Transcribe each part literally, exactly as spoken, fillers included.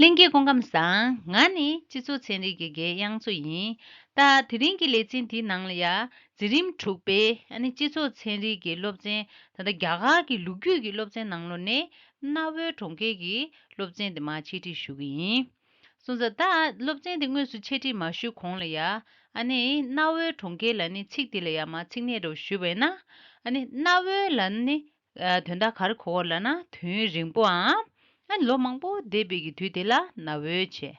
ལྷན་རྒྱས་སྐུ་ཁམས་བཟང་། ང་ནི་སྤྱི་ཚོགས་ཚན་རིག་གི་དགེ་རྒན་དབྱངས་མཚོ་ཡིན། ད་དེ་རིང་གི་ལེ་ཚན་འདིའི་ནང་ལ་ཡ་འཛིན་རིམ་དྲུག་པའི་ཨ་ནི་སྤྱི་ཚོགས་ཚན་རིག་གི་སློབ་ཚན། ད་ལྟ་རྒྱ་གར་གྱི་ལོ་རྒྱུས་ཀྱི་སློབ་ཚན་ནང་ལོགས་ནས་གནའ་བོའི་གྲོང་ཁྱེར་གྱི་སློབ་ཚན་དེ་མར་འཆད་ཁྲིད་ཞུ་གི་ཡིན། སོང་ཙང་ད་སློབ་ཚན་དེ་དངོས་སུ་འཆད་ཁྲིད་མ་ཞུས་གོང་ལ་ཡ། ཨ་ནི་གནའ་བོའི་གྲོང་ཁྱེར་ལབ་ནི་ཚིག་དེ་ལ་ཡ་མར་ཚིག་གནས་འདྲ་བོ་ཞུས་པ་ཡིན་ན། ཨ་ནི་གནའ་བོའི་ལབ་ནི། ཨ། དོན་དག་ག་རེ་གོ་བ་ལབ་ན་དུས་ཡུན་རིང་པོའམ། ཨ་ནི་ལོ་མང་པོ་འདས་པའི་གི་དུས་དེ་ལ་གནའ་བོའི་བྱས།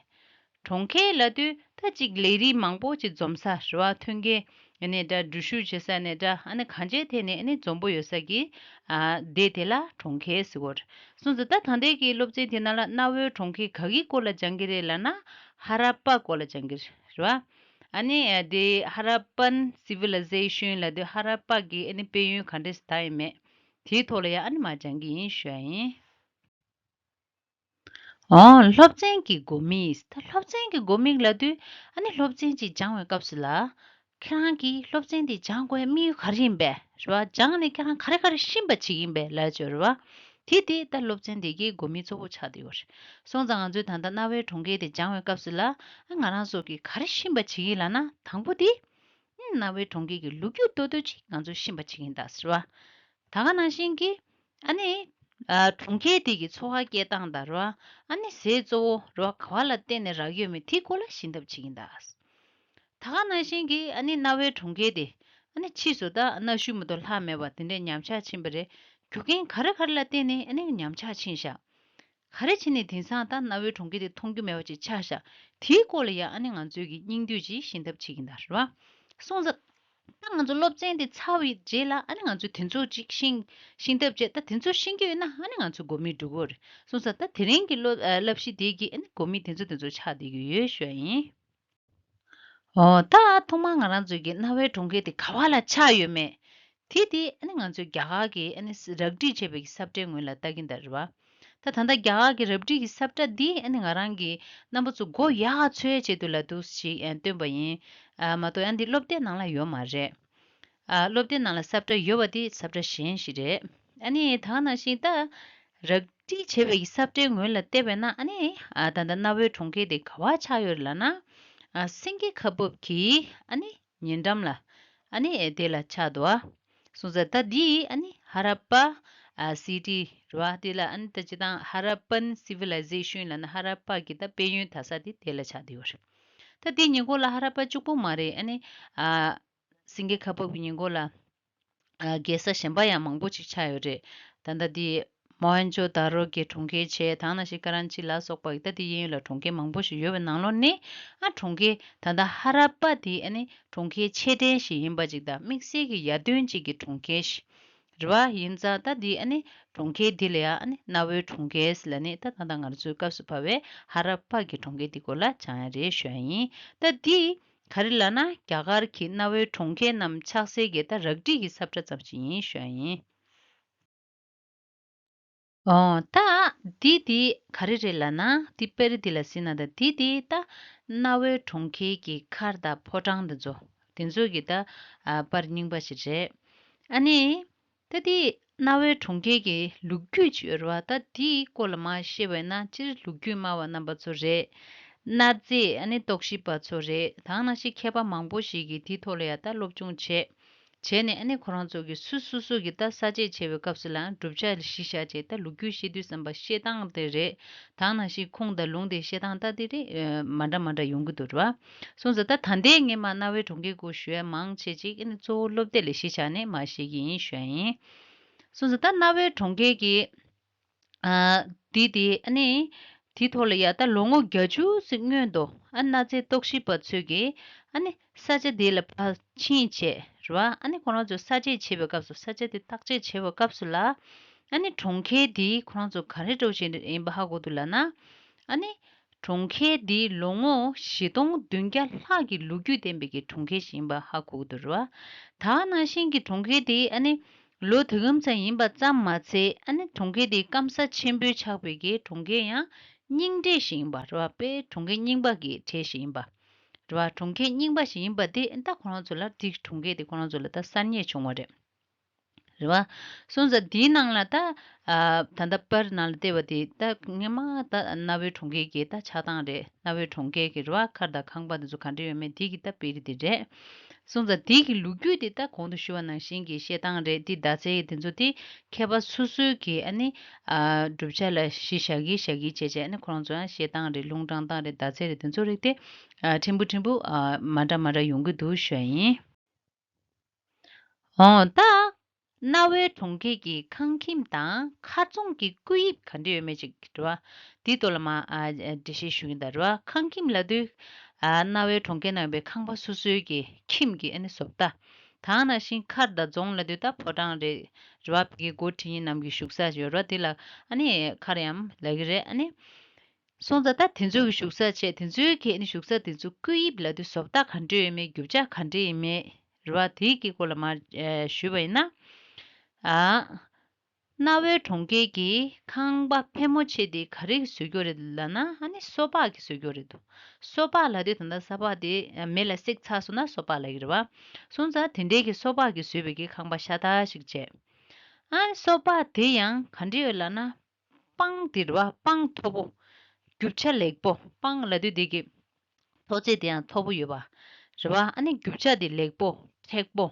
གྲོང་ཁྱེར་ལབ་དུས་ད་ཅིག་ལས་རིགས་མང་པོ་ཅིག་འཛོམས་ས་རེད་བ། ཐོན་སྐྱེད་ནས་འདྲ། འགྲུལ་བཞུད་བྱེད་ས་ནས་འདྲ། ཨ་ནི་གང་ཅིའི་ཐད་ནས་ཨ་ནི་འཛོམས་པོ་ཡོད་ས་གི། ཨ། སྡེ་དེ་ལ་གྲོང་ཁྱེར་ཟེར་གོ་རེད། སོང་ཙང་ད་ད་ལྟའི་གི་སློབ་ཚན་དེ་ནང་ལ་གནའ་བོའི་གྲོང་ཁྱེར་ག་གི་སྐོར་ལ་སྦྱང་གི་རེད་ལབ་ན། ཧ་ར་པ་སྐོར་ལ་སྦྱང་གི་རེད་བ། ཨ་ནི་དེ་ཧ་ར་པན་སི་ཝི་ལི་ཟེ་ཤན་ལབ་དུས་ཧ་ར་པ་གི་ཨ་ནི་དཔལ་ཡོན་ག་འདྲས་ད་ཡིན་མེད། དེའི་ཐོག་ལ་ཡང་ཨ་ནི་མར་སྦྱང་གི་ཡིན་ཞུ་ཡ་ཡིན། འོ། སློབ་ཚན་གྱི་དགོས་དམིགས། ད་སློབ་ཚན་གྱི་དགོས་དམིགས་ལབ་དུས་ཨ་ནི་སློབ་ཚན་ཅིག་སྦྱང་བའི་སྐབས་སུ་ལ། ཁྱེད་རང་གིས་སློབ་ཚན་དེ་སྦྱང་དགོས་ཡ་དམིགས་ཡུལ་ག་རེ་ཡིན་པས་རེད་བ། སྦྱངས་ནས་ཁྱེད་རང་ག་རེ་ག་རེ་ཤེས་པ་བྱེད་ཀྱི་ཡིན་པས་ལབ་ཡ་ཅིག་ཡོད་རེད་བ། དེ་དེ་ད་སློབ་ཚན་དེ་གའི་དགོས་དམིགས་གཙོ་བོ་ཆགས་བསྡད་ཡོད་རེད། སོང་ཙང་ང་ཚོས་ད་ལྟ་གནའ་བོའི་གྲོང་ཁྱེར་དེ་སྦྱང་བའི་སྐབས་སུ་ལ། ཨ། ང་རང་ཚོ་གིས་ག་རེ་ཤེས་པ་བྱེད་ཀྱི་ཡིན་ལབ་ན། དང་པོ་དེ། ཨ། གནའ་བོའི་གྲོང་ཁྱེར་གྱི་ལོ་རྒྱུས་ཏོག་ཏོག་ཅིག་ང་ཚོས་ཤེས་པ་བྱེད་ཀྱི་ཡིན་ད་ཟེར་བ། ད་ག་ནང་བཞིན་གྱི། ཨ་ནི། ཨ། གྲོང་ཁྱེར་དེ་གི་འཚོ་བ་སྐྱེལ་སྟངས་དང་རེད་བ། ཨ་ནི་ཟས་གཙོ་བོ་རེད་བ། ག་བ་ལ་བརྟེན་ནས་རག་ཡོད་མེད་དེའི་སྐོར་ལ་ཤེས་ཐབས་བྱེད་ཀྱི་ཡིན་ད། ད་ག་ནང་བཞིན་གྱི་ཨ་ནི་གནའ་བོའི་གྲོང་ཁྱེར་དེ། ཨ་ནི་ཕྱིས་སུ་ད་གནའ་ཤུལ་མ་གཏོགས་ལྷག་མེད་པ་དེ་འདྲའི་ཉམས་ཆག་ཕྱིན་པ་རེད། རྒྱུ་རྐྱེན་ག་རེ་ག་རེ་ལ་བརྟེན་ནས་ཨ་ནི་ཉམས་ཆག་ཕྱིན་ཤག་ག་རེ་བྱས་ནས་དེང་སང་ད་གནའ་བོའི་གྲོང་ཁྱེར་དེ་མཐོང་རྒྱུ་མེད་པ་ཅིག་ཆགས་ཤག་དེའི་སྐོར་ལ་ཡང་ཨ་ནི་ང་ཚོས་ཀྱི་སྙིང་བསྡུས་ཅིག་ཤེས་ཐབས་བྱེད་ཀྱི་ཡིན་ད་རེད་བ། སོང་ཙང་། ད་ང་ཚོ་སློབ་ཚན་དེ་ཚར་བའི་རྗེས་ལ་ཨ་ནི་ང་ཚོས་དེ་ཚོ་ཅིག་ཤེས། ཤེས་ཐབས་བྱས། ད་དེ་ཚོ་ཤེས་ཀྱི་ཡོད་ན་ཨ་ནི་ང་ཚོ་དགོས་དམིགས་འགྲུབ་ཀྱི་ཡོད་རེད། སོང་ཙང་ད་དེ་རིང་གི་སློབ། ཨ། བསླབ་གཞི་དེ་གི་ཨ་ནི་དགོས་དམིགས་དེ་ཚོ་དེ་ཚོ་ཆགས་བསྡད་ཀྱི་ཡོད་ཞུ་བ་ཡིན། འོ། ད་ཐོག་མར་ང་རང་ཚོའི་གི་གནའ་བོའི་གྲོང་ཁྱེར་དེ་ག་བ་ལ་ཆགས་ཡོད་མེད། དེ་དེ་ཨ་ནི་ང་ཚོའི་རྒྱ་གར་གི་ཨ་ནི་རབ་བསྒྲིགས་བྱས་པའི་གི་ས་བཀྲའི་ངོས་ལ་ལྟ་གིན་ད་རེད་བ། ད་ད་ལྟ་རྒྱ་གར་གི་རབ་བསྒྲིགས་ཀྱི་ས་བཀྲ་འདི་ཨ་ནི་ང་རང་གི་རྣམ་པ་ཚོ་མགོ་ཡག་ཚོད་ཆེད་དུ་ལ་འདུག་ཞིག་ཨ། སྟོན་པ་ཡིན། ཨ། མ་གཏོགས་ཡང་འདི་སློབ་དེབ་ནང་ལ་ཡོད་མ་རེད། ཨ། སློབ་དེབ་ནང་ལ་ས་བཀྲ་ཡོད་པ་དེ་ས་བཀྲ་གཞན་ཞིག་རེད། ཨ་ནི་ད་ག་ནང་བཞིན་ད། རབ་བསྒྲིགས་བྱས་པའི་ས་བཀྲའི་ངོས་ལ་བལྟས་པས་ན་ཨ་ནི། ཨ། ད་ལྟ་གནའ་བོའི་གྲོང་ཁྱེར་དེ་ག་བར་ཆགས་ཡོད་ལབ་ན། ཨ། སེང་གེ་ཁ་འབབ་ཀྱི་ཨ་ནི་ཉེ་འགྲམ་ལ། ཨ་ནི་དེ་ལ་ཆགས་འདུག་ཨ། སོང་ཙང་ད་འདི་ཨ་ནི་ཧ་ར་པ། ཨ། སི་ཊི་རེད་བ། དེ་ལ་ཨ་ནི་ད་སྤྱིར་བཏང་ཧ་ར་པན་སི་ཝི་ལའི་ཟེ་ཤན་ལབ་ན་ཧ་ར་པ་གི་ད་དཔལ་ཡོན་དར་ས་དེ་དེ་ལ་ཆགས་བསྡད་ཡོད་རེད། ད་དེའི་ཉེ་འཁོར་ལ་ཧ་ར་པ་གཅིག་པོ་མ་རེད། ཨ་ནི། ཨ། སེང་གེ་ཁ་འབབ་ཀྱི་ཉེ་འཁོར་ལ། ཨ། རྒྱལ་ས་གཞན་པ་ཡང་མང་པོ་ཅིག་ཆགས་ཡོད་རེད། ད་ལྟ་འདི་མོ་ཧན་ཇོ་དཱ་རོ་གི་གྲོང་ཁྱེར་བྱས། ད་ག་ནང་བཞིན་ཀ་རན་ཅི་ལ་སོགས་པ་ད་དེ་གཡས་གཡོན་ལ་གྲོང་ཁྱེར་མང་པོ་ཞིག་ཡོད་པའི་ནང་ལོགས་ནས། ཨ། གྲོང་ཁྱེར་ད་ལྟ་ཧ་ར་པ་དེ་ཨ་ནི་གྲོང་ཁྱེར་ཆེ་གྲས་ཤིག་ཡིན་པ་ཅིག་དང་། དམིགས་བསལ་གྱི་ཡར་ཐོན་ཅིག་གི་གྲོང་ཁྱེར་ཞིག་རེད་བ། ཡིན་ཙང་ད་འདི་ཨ་ནི་གྲོང་ཁྱེར་འདི་ལ་ཡང་ཨ་ནི་གནའ་བོའི་གྲོང་ཁྱེར་ལབ་ནས། ད་ད་ལྟ་ང་ཚོའི་སྐབས་སུ་བབས་པའི་ཧ་ར་པ་གི་གྲོང་ཁྱེར་འདི་སྐོར་ལ་སྦྱང་ཡ་རེད་ཞུ་ཡ་ཡིན། ད་འདི། ག་རེ་ལབ་ན་རྒྱ་གར་གྱི་གནའ་བོའི་གྲོང་ཁྱེར་རྣམས་ཆགས་སའི་གི་ད་རབ་བསྒྲིགས་ཀྱི་ས་བཀྲ་ཙམ་ཞིག་ཡིན་ཞུ་ཡ་ཡིན། འོ། ད་འདི་དེ་ག་རེ་རེད་ལབ་ན། དེ་དཔེ་རིས་དེ་ལ་གཟིགས་ན་ད་དེ་དེ་ད་གནའ་བོའི་གྲོང་ཁྱེར་གྱི་མཁར་དང་ཕོ་བྲང་དེ་ཚོ། དེ་ཚོ་གི་ད། ཨ། པར་རྙིང་པ་ཞིག་རེད། ཨ་ནི། ད་དེ་གནའ་བོའི་གྲོང་ཁྱེར་གྱི་ལོ་རྒྱུས་ཅིག་ཡོད་རེད་བ། ད་དེའི་སྐོར་ལ་མར་བཤད་པ་ཡིན་ན། སྤྱིར་ལོ་རྒྱུས་སྨྲ་བ་རྣམ་པ་ཚོ་རེད། གནའ་རྫས་ཨ་ནི་རྟོག་ཞིབ་པ་ཚོ་རེད། ད་ག་ནང་བཞིན་མཁས་པ་མང་པོ་ཞིག་གིས་དེའི་ཐོག་ལ་ཡ་ད་སློབ་སྦྱོང་བྱས། བྱས་ནས་ཨ་ནི་ཁོ་རང་ཚོ་གིས་སོ་སོ་སོ་གི་ད་ས་དཔྱད་བྱེད་པའི་སྐབས་སུ་ལའང་བསྒྲུབ་བྱ་ལ་གཞི་བཞག་བྱས། ད་ལོ་རྒྱུས་བཤད་དུས་ཙམ་པ་བཤད་སྟངས་དེ་རེད། ད་ག་ནང་བཞིན་ཁུངས་དང་ལུང་དེ་བཤད་སྟངས་ད་དེ་རེད། ཨ། མ་འདྲ་མ་འདྲ་ཡོང་གི་འདུག་རེད་བ། སོང་ཙང་ད་ད་ལྟའི་ངས་མར་གནའ་བོའི་གྲོང་ཁྱེར་སྐོར་ཞུ་ཡ་མང་ཆེ་ཅིག་ཨ་ནི་གཙོ་བོ་སློབ་དེབ་ལ་གཞི་བཞག་ནས་མར་བཤད་ཀྱི་ཡིན་ཞུ་ཡ་ཡིན། སོང་ཙང་ད་གནའ་བོའི་གྲོང་ཁྱེར་གྱི། ཨ། འདི་དེ་ཨ་ནི་དེའི་ཐོག་ལ་ཡ་ད་ལོ་ངོ་བརྒྱད་ཅུ་ཙམ་སྔོན་དུ། ཨ། གནའ་རྫས་རྟོག་ཞིབ་པ་ཚོས་ཀྱིས་ཨ་ནི་ས་ཆ་དེ་ལ་ཕར་ཕྱིན་བྱས་རེད་བ། ཨ་ནི་ཁོ་རང་ཚོས་ས་དཔྱད་བྱེད་པའི་སྐབས་སུ། ས་ཆ་དེ་བརྟག་དཔྱད་བྱེད་པའི་སྐབས་སུ་ལ། ཨ་ནི་གྲོང་ཁྱེར་དེ་ཁོ་རང་ཚོ་ག་རེ་འདྲ་བོ་ཞིག་ཡིན་པ་ཧ་གོ་འདུག་ལབ་ན། ཨ་ནི་གྲོང་ཁྱེར་འདི་ལོ་ངོ་བཞི་སྟོང་བདུན་བརྒྱ་ལྷག་གི་ལོ་རྒྱུས་ལྡན་པའི་གི་གྲོང་ཁྱེར་ཞིག་ཡིན་པ་ཧ་གོ་གི་འདུག་རེད་བ། ད་ག་ནང་བཞིན་གྱི་གྲོང་ཁྱེར་འདི་ཨ་ནི་ལོ་དུས་སྐབས་ཙམ་ཡིན་པ་ཙམ་མ་ཚད། ཨ་ནི་གྲོང་ཁྱེར་འདི་སྐམ་ས་ཆེན་པོའི་ཆགས་པའི་གི་གྲོང་ཁྱེར་ཡང་རྙིང་གྲས་ཤིག་ཡིན་པ་རེད་བ། དཔེ་གྲོང་ཁྱེར་རྙིང་པ་གི་གྲས་ཤིག་ཡིན་པ་རེད་བ། གྲོང་ཁྱེར་རྙིང་པ་ཞིག་ཡིན་པ་དེ་ད་ཁོ་རང་ཚོ་ལ། དེ་གྲོང་ཁྱེར་དེ་ཁོ་རང་ཚོ་ལ་ད་གསར་རྙེད་བྱུང་བ་རེད། རེད་བ། སོང་ཙང་དེའི་ནང་ལ་ད་ཨ་ད་ལྟ་པར་ནང་ལ་བལྟས་པ་དེ་ད་སྔན་མ་ད་གནའ་བོའི་གྲོང་ཁྱེར་གྱི་ད་ཆགས་སྟངས་རེད། གནའ་བོའི་གྲོང་ཁྱེར་གྱི་རེད་བ། མཁར་དང་ཁང་པ་དེ་ཚོ་ག་འདྲ་ཡོད་མེད་དེ་གི་ད་དཔེ་རིས་དེ་རེད། སོང་ཙང་དེ་གི་ལོ་རྒྱུས་དེ་ད་གོང་དུ་ཞུས་པ་ནང་བཞིན་གྱི་བཤད་སྟངས་རེད། དེ་མདའ་རྩེད་དེ་ཚོ་དེ་མཁས་པ་སོ་སོའི་གི་ཨ་ནི་ཨ་བསྒྲུབ་བྱ་ལ་གཞི་བཞག་གི་བཞག་གི་བྱས་བྱས་ཨ་ནི་ཁོ་རང་ཚོ་ཡང་བཤད་སྟངས་རེད། ལུང་དྲངས་སྟངས་རེད། མདའ་རྩེད་རེད། དེ་ཚོ་རིགས་དེ་ཨ་ཕྲན་བུ་ཕྲན་བུ་ཨ་མ་འདྲ་མ་འདྲ་ཡོང་གི་འདུག་ཞུ་ཡ་ཡིན། འོ་ད། གནའ་བོའི་གྲོང་ཁྱེར་གྱི་ཁང་ཁྱིམ་དང་མཁར་རྫོང་གི་བཀོད་དབྱིབས་ག་འདྲ་ཡོད་མེད་ཅིག་རེད་བ། དེའི་ཐོག་ལ་མ་ཨ་འགྲེལ་བཤད་ཞུ་གི་ཡིན་ད་རེད་བ། ཁང་ཁྱིམ་ལབ་དུས་ཨ་གནའ་བོའི་གྲོང་ཁྱེར་ནང་པའི་ཁང་པ་སོ་སོའི་གི་ཁྱིམ་གྱི་ཨ་ནི་བཟོ་ལྟ། དེ་ནང་བཞིན་མཁར་དང་རྫོང་ལབ་དུས་ད་ཕོ་བྲང་རེད་རེད་བ། ཕ་གི་འགོ་ཁྲིད་མཁན་རྣམས་ཀྱི་བཞུགས་ས་ཡོད་རེད་བ། དེ་ལ་ཨ་ནི་མཁར་ཡང་ལབ་གི་རེད། ཨ་ནི། སོང་ཙང་ད་དེ་ཚོའི་གི་བཞུགས་ས་བྱས། དེ་ཚོའི་གི་ཨ་ནི་བཞུགས་ས་དེ་ཚོ་བཀོད་དབྱིབས་ལབ་དུས་བཟོ་ལྟ་ག་འདྲ་ཡོད་མེད། རྒྱུ་ཆ་ག་འདྲ་ཡོད་མེད་རེད་བ། དེའི་གི་སྐོར་ལ་མར་ཨེ་ཞུས་པ་ཡིན་ན། ཨ། གནའ་བོའི་གྲོང་ཁྱེར་གྱི་ཁང་པ་ཕལ་མོ་ཆེ་དེ་ག་རེ་གི་བཟོས་ཀྱི་ཡོད་རེད་ལབ་ན། ཨ་ནི་སོ་ཕག་གི་བཟོས་ཀྱི་ཡོད་རེད་འདུག་སོ་ཕག་ལབ་དུས་ད་ལྟ་ས་ཕག་དེ་ཨ་མེ་ལ་བསྲེགས་ཚར་སོང་ན་སོ་ཕག་ལབ་ཀྱི་རེད་བ། སོང་ཙང་དེ་འདྲའི་གི་སོ་ཕག་གིས་བཟོས་པའི་གི་ཁང་པ་ཤ་སྟག་ཞིག་བྱས། ཨ་ནི་སོ་ཕག་དེ་ཡང་ག་འདྲ་ཡོད་ལབ་ན། སྤང་དེ་རེད་བ། སྤང་མཐོ་པོ། རྒྱུ་ཆ་ལེགས་པོ། སྤང་ལབ་དུས་དེ་གི་མཐོ་ཚད་དེ་ཡང་མཐོ་པོ་ཡོད་པ། རེད་བ། ཨ་ནི་རྒྱུ་ཆ་དེ་ལེགས་པོ་མཁྲེགས་པོ།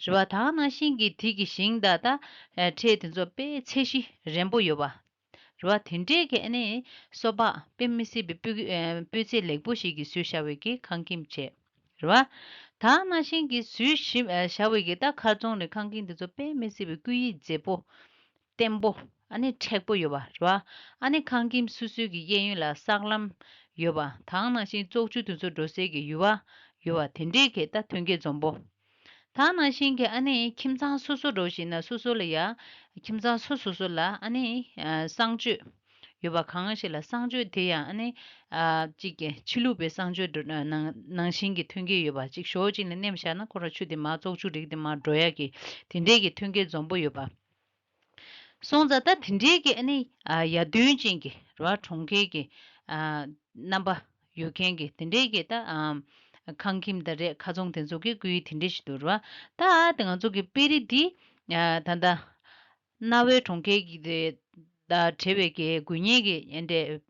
རེད་བ། ད་ག་ནང་བཞིན་གྱི་དེ་གི་ཞིང་དང་ད་ཨ་ཁྲལ་དེ་ཚོ་དཔེ་ཚད་གཞི་རན་པོ་ཡོད་པ། རེད་བ། དེ་འདྲའི་གི་ཨ་ནི་སོ་ཕག་དཔེ་མི་སྲིད་པའི་སྤུས་ཀྱི་ཨ་སྤུས་ཚད་ལེགས་པོ་ཞིག་གིས་བཟོས་བཞག་པའི་གི་ཁང་ཁྱིམ་བྱས། རེད་བ། ད་ག་ནང་བཞིན་གྱི་བཟོས་ཞིབ་ཨ་བཞག་པའི་གི་ད་མཁར་རྫོང་རེད། ཁང་ཁྱིམ་དེ་ཚོ་དཔེ་མི་སྲིད་པའི་བཀོད་དབྱིབས་མཛེས་པོ། བརྟན་པོ། ཨ་ནི་མཁྲེགས་པོ་ཡོད་པ་རེད་བ། ཨ་ནི་ཁང་ཁྱིམ་སོ་སོའི་གི་གཡས་གཡོན་ལ་སྲང་ལམ་ཡོད་པ། ད་ག་ནང་བཞིན་བཙོག་ཆུ་དེ་ཚོ་འགྲོ་སའི་གི་ཡུར་བ་ཡོད་པ། དེ་འདྲའི་གི་ད་ཐོན་སྐྱེད་འཛོམས་པོ། ད་ག་ནང་བཞིན་གི་ཨ་ནི་ཁྱིམ་ཚང་སོ་སོ་འགྲོ་བཞིན་ན་སོ་སོ་ལ་ཡ། ཁྱིམ་ཚང་སོ་སོ་སོ་ལ་ཨ་ནི་ཨ་གསང་སྤྱོད་ཡོད་པ། གང་ཞིག་ལ་གསང་སྤྱོད་དེ་ཡང་ཨ་ནི་ཨ་གཅིག་གི་ཕྱི་ལུགས་པའི་གསང་སྤྱོད་འགྲོ་ནང་ནང་བཞིན་གྱི་ཐོན་སྐྱེད་ཡོད་པ། གཅིག་ཞོ་གཅིག་ནས་མནན་བཞག་ན་ཁོ་རང་ཆུ་དེ་མར་བཙོག་ཆུ་རིགས་དེ་མར་འགྲོ་ཡ་གི་དེ་འདྲའི་གི་ཐོན་སྐྱེད་འཛོམས་པོ་ཡོད་པ། སོང་ཙང་ད་དེ་འདྲའི་གི་ཨ་ནི་ཨ་ཡར་ཐོན་ཅན་གྱི་རེད་བ། གྲོང་ཁྱེར་གྱི་ཨ་རྣམ་པ་ཡོད་མཁན་གྱི་དེ་འདྲའི་གི་ད་ཨ་ཁང་ཁྱིམ་དང་རེད། མཁར་རྫོང་དེ་ཚོ་གི་བཀོད་དེ་འདྲ་ཞིག་འདུག་རེད་བ། ད་དེ་ང་ཚོ་གི་དཔེ་རིས་འདི་ཨ་ད་ལྟ་གནའ་བོའི་གྲོང་ཁྱེར་གྱི་དེ་ད་བྲལ་བའི་གི་དགོས་ངེས་ཀྱི་ཨེ་འདྲས།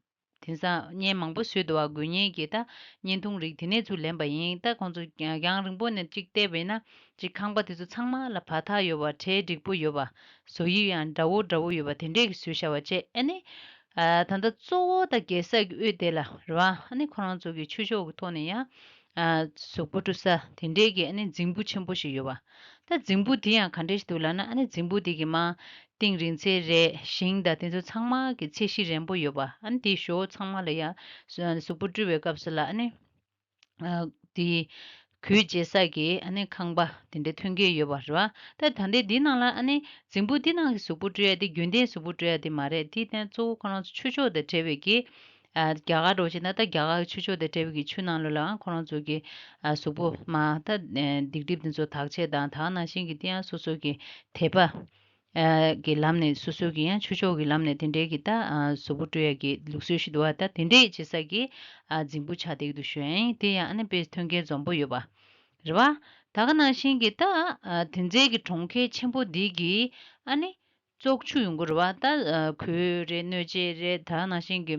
དེང་སང་བརྙན་མང་པོ་བཟོས་འདུག་བ། དགོས་ངེས་ཀྱི་ད་བརྙན་ཐུང་རིགས་དེ་ནས་ཚུར་ལེན་པ་ཡིན། ད་ཁོང་ཚོ་རྒྱང་རིང་པོ་ནས་གཅིག་བལྟས་པ་ཡིན་ན་གཅིག་ཁང་པ་དེ་ཚོ་ཚང་མ་ལ་བར་ཐག་ཡོད་པ། གྲལ་འགྲིག་པོ་ཡོད་པ། བཟོ་དབྱིབས་ཡང་འདྲ་བོ་འདྲ་བོ་ཡོད་པ་དེ་འདྲས་ཀྱི་བཟོས་བཞག་པ་བྱས། ཨ་ནི་ཨ་ད་ལྟ་གཙོ་བོ་ད་རྒྱལ་ས་གི་དབུས་དེ་ལ་རེད་བ། ཨ་ནི་ཁོ་རང་ཚོ་གི་ཆོས་ཕྱོགས་ཀྱི་ཐོག་ནས་ཡང་ཨ་གཟུགས་པོ་བཀྲུ་ས་དེ་འདྲས་ཀྱི་ཨ་ནི་རྫིང་བུ་ཆེན་པོ་ཞིག་ཡོད་པ། ད་རྫིང་བུ་དེ་ཡང་ག་འདྲས་ཞིག་འདུག་ལབ་ན། ཨ་ནི་རྫིང་བུ་དེ་གི་མར་གཏིང་རིང་ཚད་རེད། ཞིང་དང་དེ་ཚོ་ཚང་མ་གི་ཚད་གཞི་རན་པོ་ཡོད་པ། ཨ་ནི་དེའི་ཞོ་ཚང་མ་ལ་ཡ་གཟུགས་པོ་བཀྲུ་བའི་སྐབས་སུ་ལ་ཨ་ནི་ཨ་དེའི་གོས་བརྗེ་ས་གི་ཨ་ནི་ཁང་པ་དེ་འདྲའི་ཐོན་སྐྱེད་ཡོད་པ་རེད་བ། ད་ད་ལྟའི་འདི་ནང་ལ་ཨ་ནི་རྫིང་བུ་འདི་ནང་གི་གཟུགས་པོ་བཀྲུ་ཡ་དེ་རྒྱུན་ལྡན་གཟུགས་པོ་བཀྲུ་ཡ་དེ་མ་རེད། དེ་དེ་གཙོ་བོ་ཁོ་རང་ཚོ་ཆོས་ཕྱོགས་དང་འབྲེལ་བའི་གི་ཨ་རྒྱ་གར་འགྲོ་ཕྱིན་ན། ད་རྒྱ་གར་གྱི་ཆོས་ཕྱོགས་དང་འབྲེལ་བའི་གི་ཆུ་ནང་ལོགས་ལའང་ཁོ་རང་ཚོ་གི་ཨ་གཟུགས་པོ་མར་ད་ཨ་སྡིག་སྒྲིབ་དེ་ཚོ་དག་ཆེད་དང་། ད་ག་ནང་བཞིན་གྱི་དེ་ཡང་སོ་སོ་གི་དད་པ་ཨ་གི་ལམ་ནས། སོ་སོ་གི་ཡང་ཆོས་ཕྱོགས་ཀྱི་ལམ་ནས་དེ་འདྲའི་གི་ད་ཨ་གཟུགས་པོ་བཀྲུ་ཡ་གི་ལུགས་སྲོལ་ཞིག་འདུག་བ། ད་དེ་འདྲའི་བྱེད་ས་གི་ཨ་རྫིང་བུ་ཆགས་བསྡད་ཀྱི་འདུག་ཞུ་ཡ་ཡིན། དེ་ཡང་ཨ་ནི་དཔེ་ཐོན་སྐྱེད་འཛོམས་པོ་ཡོད་པ་རེད་བ། ད་ག་ནང་བཞིན་གྱི་ད་ཨ་དེ་ཚོའི་གི་གྲོང་ཁྱེར་ཆེན་པོ་འདི་གི་ཨ་ནི་བཙོག་ཆུ་ཡོང་གི་རེད་བ། ད་ཨ་གོས་རེད། སྣོད་སྤྱད་རེད། ད་ག་ནང་བཞིན་གྱི་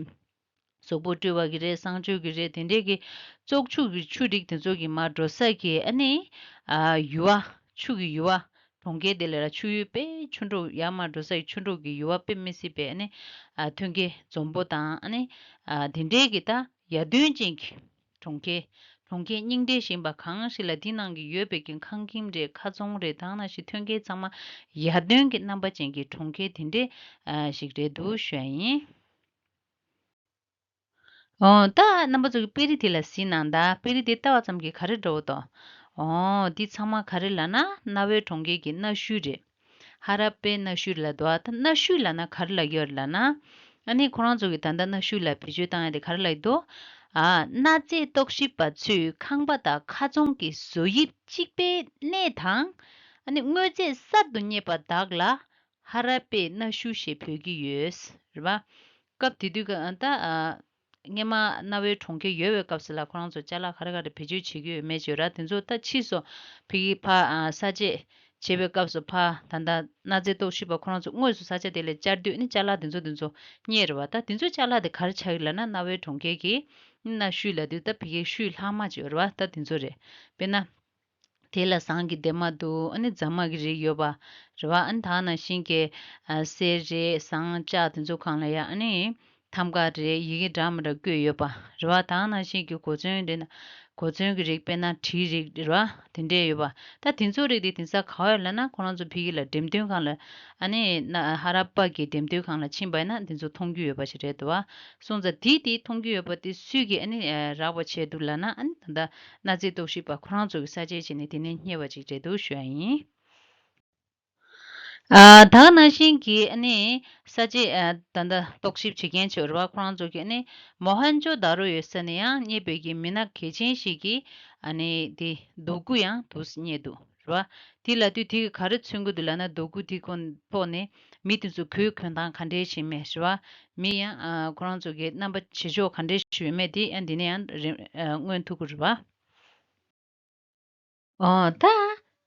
གཟུགས་པོ་བཀྲུ་བ་གི་རེད། གསང་སྤྱོད་ཀྱི་རེད། དེ་འདྲའི་གི་བཙོག་ཆུ་གི་ཆུ་རིགས་དེ་ཚོ་གི་མར་འགྲོ་ས་གི་ཨ་ནི་ཨ་ཡུར་བ། ཆུ་གི་ཡུར་བ། གྲོང་ཁྱེར་དེ་ལ་ལ་ཆུ་ཡུར་དཔེ་ཆུ་འབྲུག་ཡར་མར་འགྲོ་ས་གི་ཆུ་འབྲུག་གི་ཡུར་བ་དཔེ་མི་སྲིད་པའི་ཨ་ནི་ཨ་ཐོན་སྐྱེད་འཛོམས་པོ་དང་། ཨ་ནི་ཨ་དེ་འདྲའི་གི་ད་ཡར་ཐོན་ཅན་གྱི་གྲོང་ཁྱེར། གྲོང་ཁྱེར་རྙིང་གྲས་ཞིག་ཡིན་པ། གང་ཞིག་ལ་དེ་ནང་གི་ཡོད་པའི་གི་ཁང་ཁྱིམ་རེད། མཁར་རྫོང་རེད། ད་ག་ནང་བཞིན་ཐོན་སྐྱེད་ཚང་མ་ཡར་ཐོན་གྱི་རྣམ་པ་ཅན་གྱི་གྲོང་ཁྱེར་དེ་འདྲས་ཨ་ཞིག་རེད་འདུག་ཞུ་ཡ་ཡིན། འོ་ད་རྣམ་པ་ཚོ་གི་དཔེ་རིས་དེ་ལ་གཟིགས་གནང་དང་། དཔེ་རིས་དེ་ལྟ་བ་ཙམ་གྱིས་ག་རེ་འདྲ་བོ་འདུག་འོ་འདི་ཚང་མ་ག་རེ་ལབ་ན་གནའ་བོའི་གྲོང་ཁྱེར་གྱི་གནའ་ཤུལ་རེད། ཧ་ར་པའི་གནའ་ཤུལ་ལབ་འདུག་ད་གནའ་ཤུལ་ལབ་ན་ག་རེ་ལབ་ཀྱི་ཡོད་རེད་ལབ་ན། ཨ་ནི་ཁོ་རང་ཚོ་གི་ད་ལྟ་གནའ་ཤུལ་ལ་བེད་སྤྱོད་བཏང་ཡ་དེ་ག་རེ་ལབ་ཀྱི་འདུག་ཨ་གནའ་རྫས་རྟོག་ཞིབ་པ་ཚོས་ཁང་པ་དང་མཁར་རྫོང་གི་བཟོ་དབྱིབས་གཅིག་པའི་གནས་དང་། ཨ་ནི་དངོས་རྫས་གསར་དུ་རྙེད་པ་དག་ལ་ཧ་ར་པའི་གནའ་ཤུལ་ཞེས་འབོད་ཀྱི་ཡོད། རེད་པ། སྐབས་དེ་དུས་ཀ་ཨ་ད་ཨ་སྔན་མ་གནའ་བོའི་གྲོང་ཁྱེར་ཡོད་པའི་སྐབས་སུ་ལ་ཁོ་རང་ཚོ་ཅ་ལག་ག་རེ་ག་རེ་བེད་སྤྱོད་བྱེད་ཀྱི་ཡོད་མེད་བརྗོད་ར། དེ་ཚོ་ད་ཕྱིས་སུ་ཕ་གི་ཕ་ཨ་ས་དཔྱད་ བྱེད་པའི་སྐབས་སུ་ཕ་ད་ལྟ་གནའ་རྫས་རྟོག་ཞིབ་པ་ཁོ་རང་ཚོ་དངོས་སུ་ས་ཆ་དེ་ལ་བཅར་དུས་ནི་ཅ་ལག་དེ་ཚོ་དེ་ཚོ་རྙེད་རེད་བ། ད་དེ་ཚོ་ཅ་ལག་དེ་ག་རེ་ཆགས་ཀྱི་ལབ་ན། གནའ་བོའི་གྲོང་ཁྱེར་གྱི་གནའ་ཤུལ་ལབ་དུས་ད་ཕ་གིའི་ཤུལ་ལྷག་མ་ཅིག་ཡོད་རེད་བ། ད་དེ་ཚོ་རེད། དཔེར་ན། དེ་ལ་ཟངས་ཀྱི་སྡེར་མ་འདུག་ཨ་ནི་རྫ་མ་གི་རིགས་ཡོད་པ་རེད་བ། ཨ་ནི་ད་ནང་བཞིན་གྱི་ཨ་གསེར་རེད། ཟངས་ལྕགས་དེ་ཚོ་སྒང་ལ་ཡ་ཨ་ནི་ཐམ་ག་རེད། ཡི་གེ་འདྲ་མི་འདྲ་བརྐོས་ཡོད་པ་རེད་བ། ད་ནང་བཞིན་གྱི་གོ་མཚོན་རེད་ན། གོ་མཚོན་གྱི་རིགས་དཔེར་ན་གྲི་རིགས་རེད་བ། དེ་འདྲས་ཡོད་པ། ད་དེ་ཚོ་རིགས་དེ་དེང་སང་ག་བ་ཡོད་ལབ་ན། ཁོ་རང་ཚོ་ཕ་གི་ལ་འགྲེམས་སྟོན་ཁང་ལ་ཨ་ནི་ན་ཧ་ར་པ་གི་འགྲེམས་སྟོན་ཁང་ལ་ཕྱིན་པ་ཡིན་ན་དེ་ཚོ་མཐོང་རྒྱུ་ཡོད་པ་ཞིག་རེད་འདུག་བ། སོང་ཙང་དེ་དེ་མཐོང་རྒྱུ་ཡོད་པ་དེ་སུས་ཀྱིས་ཨ་ནི་ཨ་རག་པ་བྱས་འདུག་ལབ་ན། ཨ་ནི་ད་ལྟ་གནའ་རྫས་རྟོག་ཞིབ་པ་ཁོ་རང་ཚོ་གི་ས་དཔྱད་བྱས་ནས་དེ་ནས་རྙེད་པ་ཅིག་རེད་འདུག་ཞུ་ཡ་ཡིན། ཨ་ད་ག་ནང་བཞིན་གྱི་ཨ་ནི་ས་དཔྱད་ཨ་ད་ལྟ་རྟོག་ཞིབ་བྱེད་མཁན་ཚོ་རེད་བ། ཁོ་རང་ཚོ་གིས་ཨ་ནི་མོ་ཧན་ཇོ་དཱ་རོ་ཡོད་ས་ནས་ཡང་རྙེད་པའི་གི་མི་སྣ་གལ་ཆེན་ཞིག་གི་ཨ་ནི་དེ་རྡོ་སྐུ་ཡང་འདུག་རྙེད་འདུག་རེད་བ། དེ་ལབ་དུས་དེ་གི་ག་རེ་མཚོན་གྱི་འདུག་ལབ་ན། རྡོ་སྐུ་དེ་ཁོ་ཐོག་ནས་མི་དེ་ཚོ་གོས་གོན་སྟངས་ག་འདྲས་ཞིག་མེད་རེད་བ། མི་ཡང་ཨ་ཁོ་རང་ཚོ་གི་རྣམ་པ་བྱེད་ཕྱོགས་ག་འདྲས་ཞིག་ཡོད་མེད་དེ་ཨ་འདི་ནས་ཡང་རིམ་ཨ་མངོན་ཐུབ་ཀྱི་རེད་བ། ཨོ་ད་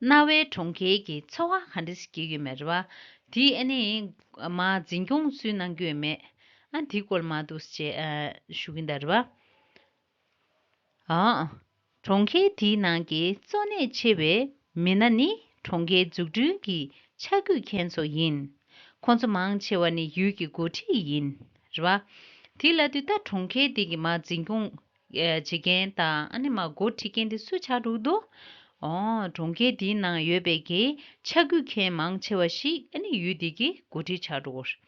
གནའ་བོའི་གྲོང་ཁྱེར་གྱི་འཚོ་བ་ག་འདྲས་སྐྱེལ་གྱི་མེད་རེད་བ། དེ་ཨ་ནི་མ་འཛིན་སྐྱོང་སུས་གནང་རྒྱུ་ཡོད་མེད། ཨ་དེའི་སྐོར་མ་འདུག་ཅེས་ཨ་ཞུ་གིན་ད་རེད་བ། ཨ། གྲོང་ཁྱེར་དེའི་ནང་གི་གཙོ་གནད་ཆེ་བའི་མི་སྣ་ནི་གྲོང་ཁྱེར་འཛུགས་སྐྲུན་གྱི་ཆ་བགོས་མཁན་ཚོ་ཡིན། ཁོང་ཚོ་མང་ཆེ་བ་ནི་ཡུལ་གྱི་འགོ་ཁྲིད་ཡིན། རེད་བ། དེ་ལབ་དུས་ད་གྲོང་ཁྱེར་དེ་གི་མ་འཛིན་སྐྱོང་ཨེ་བྱེད་མཁན་དང་ཨ་ནི་མ་འགོ་ཁྲིད་མཁན་དེ་སུ་ཆགས་འགྲོ་གི་འདུག་ཨོ་གྲོང་ཁྱེར་དེའི་ནང་ཡོད་པའི་གི་ཆ་བགོས་མཁན་མང་ཆེ་བ་ཞིག་ཨ་ནི་ཡུལ་དེ་གི་འགོ་ཁྲིད་ཆགས་འགྲོ་གི་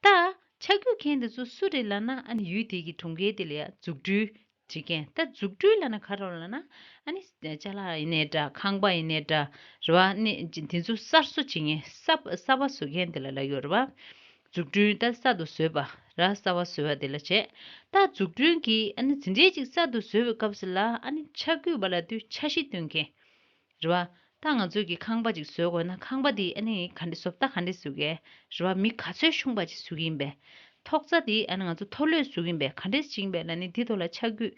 རེད། ད་ཆ་བགོས་མཁན་དེ་ཚོ་སུ་རེད་ལབ་ན། ཨ་ནི་ཡུལ་དེ་གི་གྲོང་ཁྱེར་དེ་ལ་ཡ་འཛུགས་སྐྲུན་བྱེད་མཁན། ད་འཛུགས་སྐྲུན་ལབ་ན་ག་རེ་ལབ་ན། ཨ་ནི་ཅ་ལག་ཡིན་ནའི་འདྲ། ཁང་པ་ཡིན་ནའི་འདྲ། རེད་བ། ཨ་ནི་དེ་ཚོ་གསར་བཟོ་བྱེད་མཁན། གསར་གསར་པ་བཟོ་མཁན་དེ་ལ་ལབ་ཡོད་རེད་བ། འཛུགས་སྐྲུན་ད་གསར་དུ་བཟོས་པ་ར། གསར་པ་བཟོས་པ་དེ་ལ་བྱས། ད་འཛུགས་སྐྲུན་གྱི་ཨ་ནི་དེ་འདྲའི་ཅིག་གསར་དུ་བཟོས་པའི་སྐབས་སུ་ལ་ཨ་ནི་ཆ་བགོས་པ་ལབ་དུས་འཆར་གཞི་སྟོན་མཁན། རེད་བ། ད་ང་ཚོས་ཀྱི་ཁང་པ་ཅིག་བཟོ་དགོས་ན། ཁང་པ་དེ་ཨ་ནི་ག་འདྲ་བཟོ་ལྟ་ག་འདྲ་བཟོ་གི་རེད་བ། མི་ག་ཚོད་ཤོང་པ་ཅིག་བཟོ་གི་ཡིན་པས། ཐོག་རྩ་དེ་ཨ་ནི་ང་ཚོ་མཐོ་ལོས་བཟོ་གི་ཡིན་པས། ག་འདྲ་བྱེད་ཀྱི་ཡིན་པས་ལབ་ནི་དེ་ཐོག་ལ་ཆ་བགོས་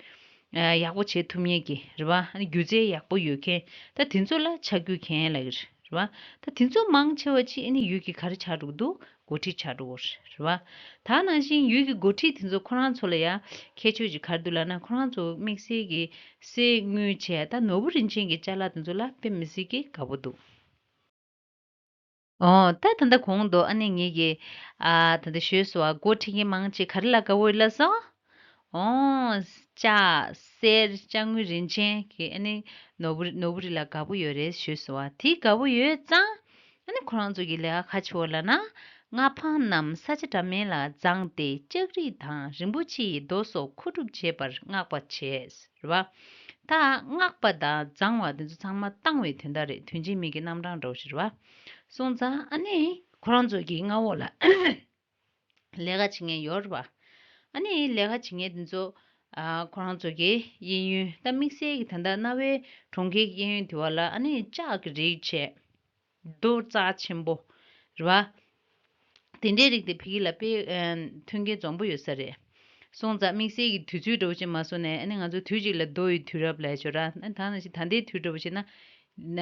ཨ་ཡག་པོ་བྱེད་ཐུབ་མཁན་གྱི་རེད་བ། ཨ་ནི་སྒྱུ་རྩལ་ཡག་པོ་ཡོད་མཁན། ད་དེ་ཚོ་ལ་ཆ་བགོས་མཁན་ལབ་ཀྱི་རེད་བ། ད་དེ་ཚོ་མང་ཆེ་བ་ཅིག་ཨ་ནི་ཡུལ་གྱི་ག་རེ་ཆགས་འགྲོ་གི་འདུག་འགོ་ཁྲིད་ཆགས་འགྲོ་གི་རེད་བ། ད་ནང་བཞིན་ཡུལ་གྱི་འགོ་ཁྲིད་དེ་ཚོ་ཁོ་རང་ཚོ་ལ་ཡ་ཁྱད་ཆོས་ཅིག་ག་རེ་འདུག་ལབ་ན། ཁོ་རང་ཚོ་དམིགས་བསལ་གྱི་གསེར་དངུལ་བྱས། ད་ནོར་བུ་རིན་ཆེན་གྱི་ཅ་ལག་དེ་ཚོ་ལ་དཔེ་མི་སྲིད་ཀྱི་དགའ་པོ་འདུག་ཨོ་ད་ད་ལྟ་གོང་དུ་ཨ་ནི་ངེད་ཀྱིས་ཨ་ད་ལྟ་ཞུས་སོང་བ། འགོ་ཁྲིད་མཁན་མང་ཆེ་ག་རེ་ལ་དགའ་པོ་ཡོད་ལབ་སོང་། ཨོ་ལྕགས་གསེར་ལྕགས་དངུལ་རིན་ཆེན་གྱི་ཨ་ནི་ནོར་བུ་ནོར་བུ་རིགས་ལ་དགའ་པོ་ཡོད་རེད་ཞུས་སོང་བ། དེ་དགའ་པོ་ཡོད་ཙང་། ཨ་ནི་ཁོ་རང་ཚོ་གི་ལས་ཀ་ག་བྱེད་པ་ལབ་ན། མངའ་འཕང་རྣམས་ས་ཆ་འདྲ་མིན་ལ་བརྫངས་ཏེ་ལྕགས་རིགས་དང་རིན་པོ་ཆེ་ཡི་རྡོ་སོགས་མཁོ་སྒྲུབ་བྱེད་པར་མངགས་པ་བྱས། རེད་བ། ད་མངགས་པ་དང་བརྫང་བ་དེ་ཚོ་ཚང་མ་བཏང་བའི་དོན་དག་རེད། དོན་བྱེད་མི་གི་རྣམ་གྲངས་འདྲ་བོ་ཞིག་རེད་བ། སོང་ཙང་ཨ་ནི་ཁོ་རང་ཚོ་གི་མངའ་འོག་ལ་ལས་ཀ་བྱེད་མཁན་ཡོད་རེད་བ། ཨ་ནི་ལས་ཀ་བྱེད་མཁན་དེ་ཚོ་ཨ་ཁོ་རང་ཚོ་གི་གཡས་གཡོན། ད་དམིགས་བསལ་གྱི་ད་ལྟ་གནའ་བོའི་གྲོང་ཁྱེར་གྱི་གཡས་གཡོན་དེ་བ་ལ་ཨ་ནི་ལྕགས་ཀྱི་རིགས་བྱས། རྡོ་རྩ་ཆེན་པོ་རེད་བ། དེ་འདྲའི་རིགས་དེ་ཕ་གི་ལ་དཔེ་ཨ་མཐུན་རྐྱེན་འཛོམས་པོ་ཡོད་ས་རེད། སོང་ཙང་དམིགས་བསལ་གྱི་དུས་ཚོད་འདྲ་བོ་ཅིག་མ་བཟོ་ནས། ཨ་ནི་ང་ཚོ་དུས་གཅིག་ལ་རྡོ་ཡི་དུས་རབས་ལབ་ཡ་ཅིག་ཡོད་ར། ཨ་ནི་ད་ནང་བཞིན་ད་ལྟའི་དུས་འདྲ་བོ་ཅིག་ན་ན་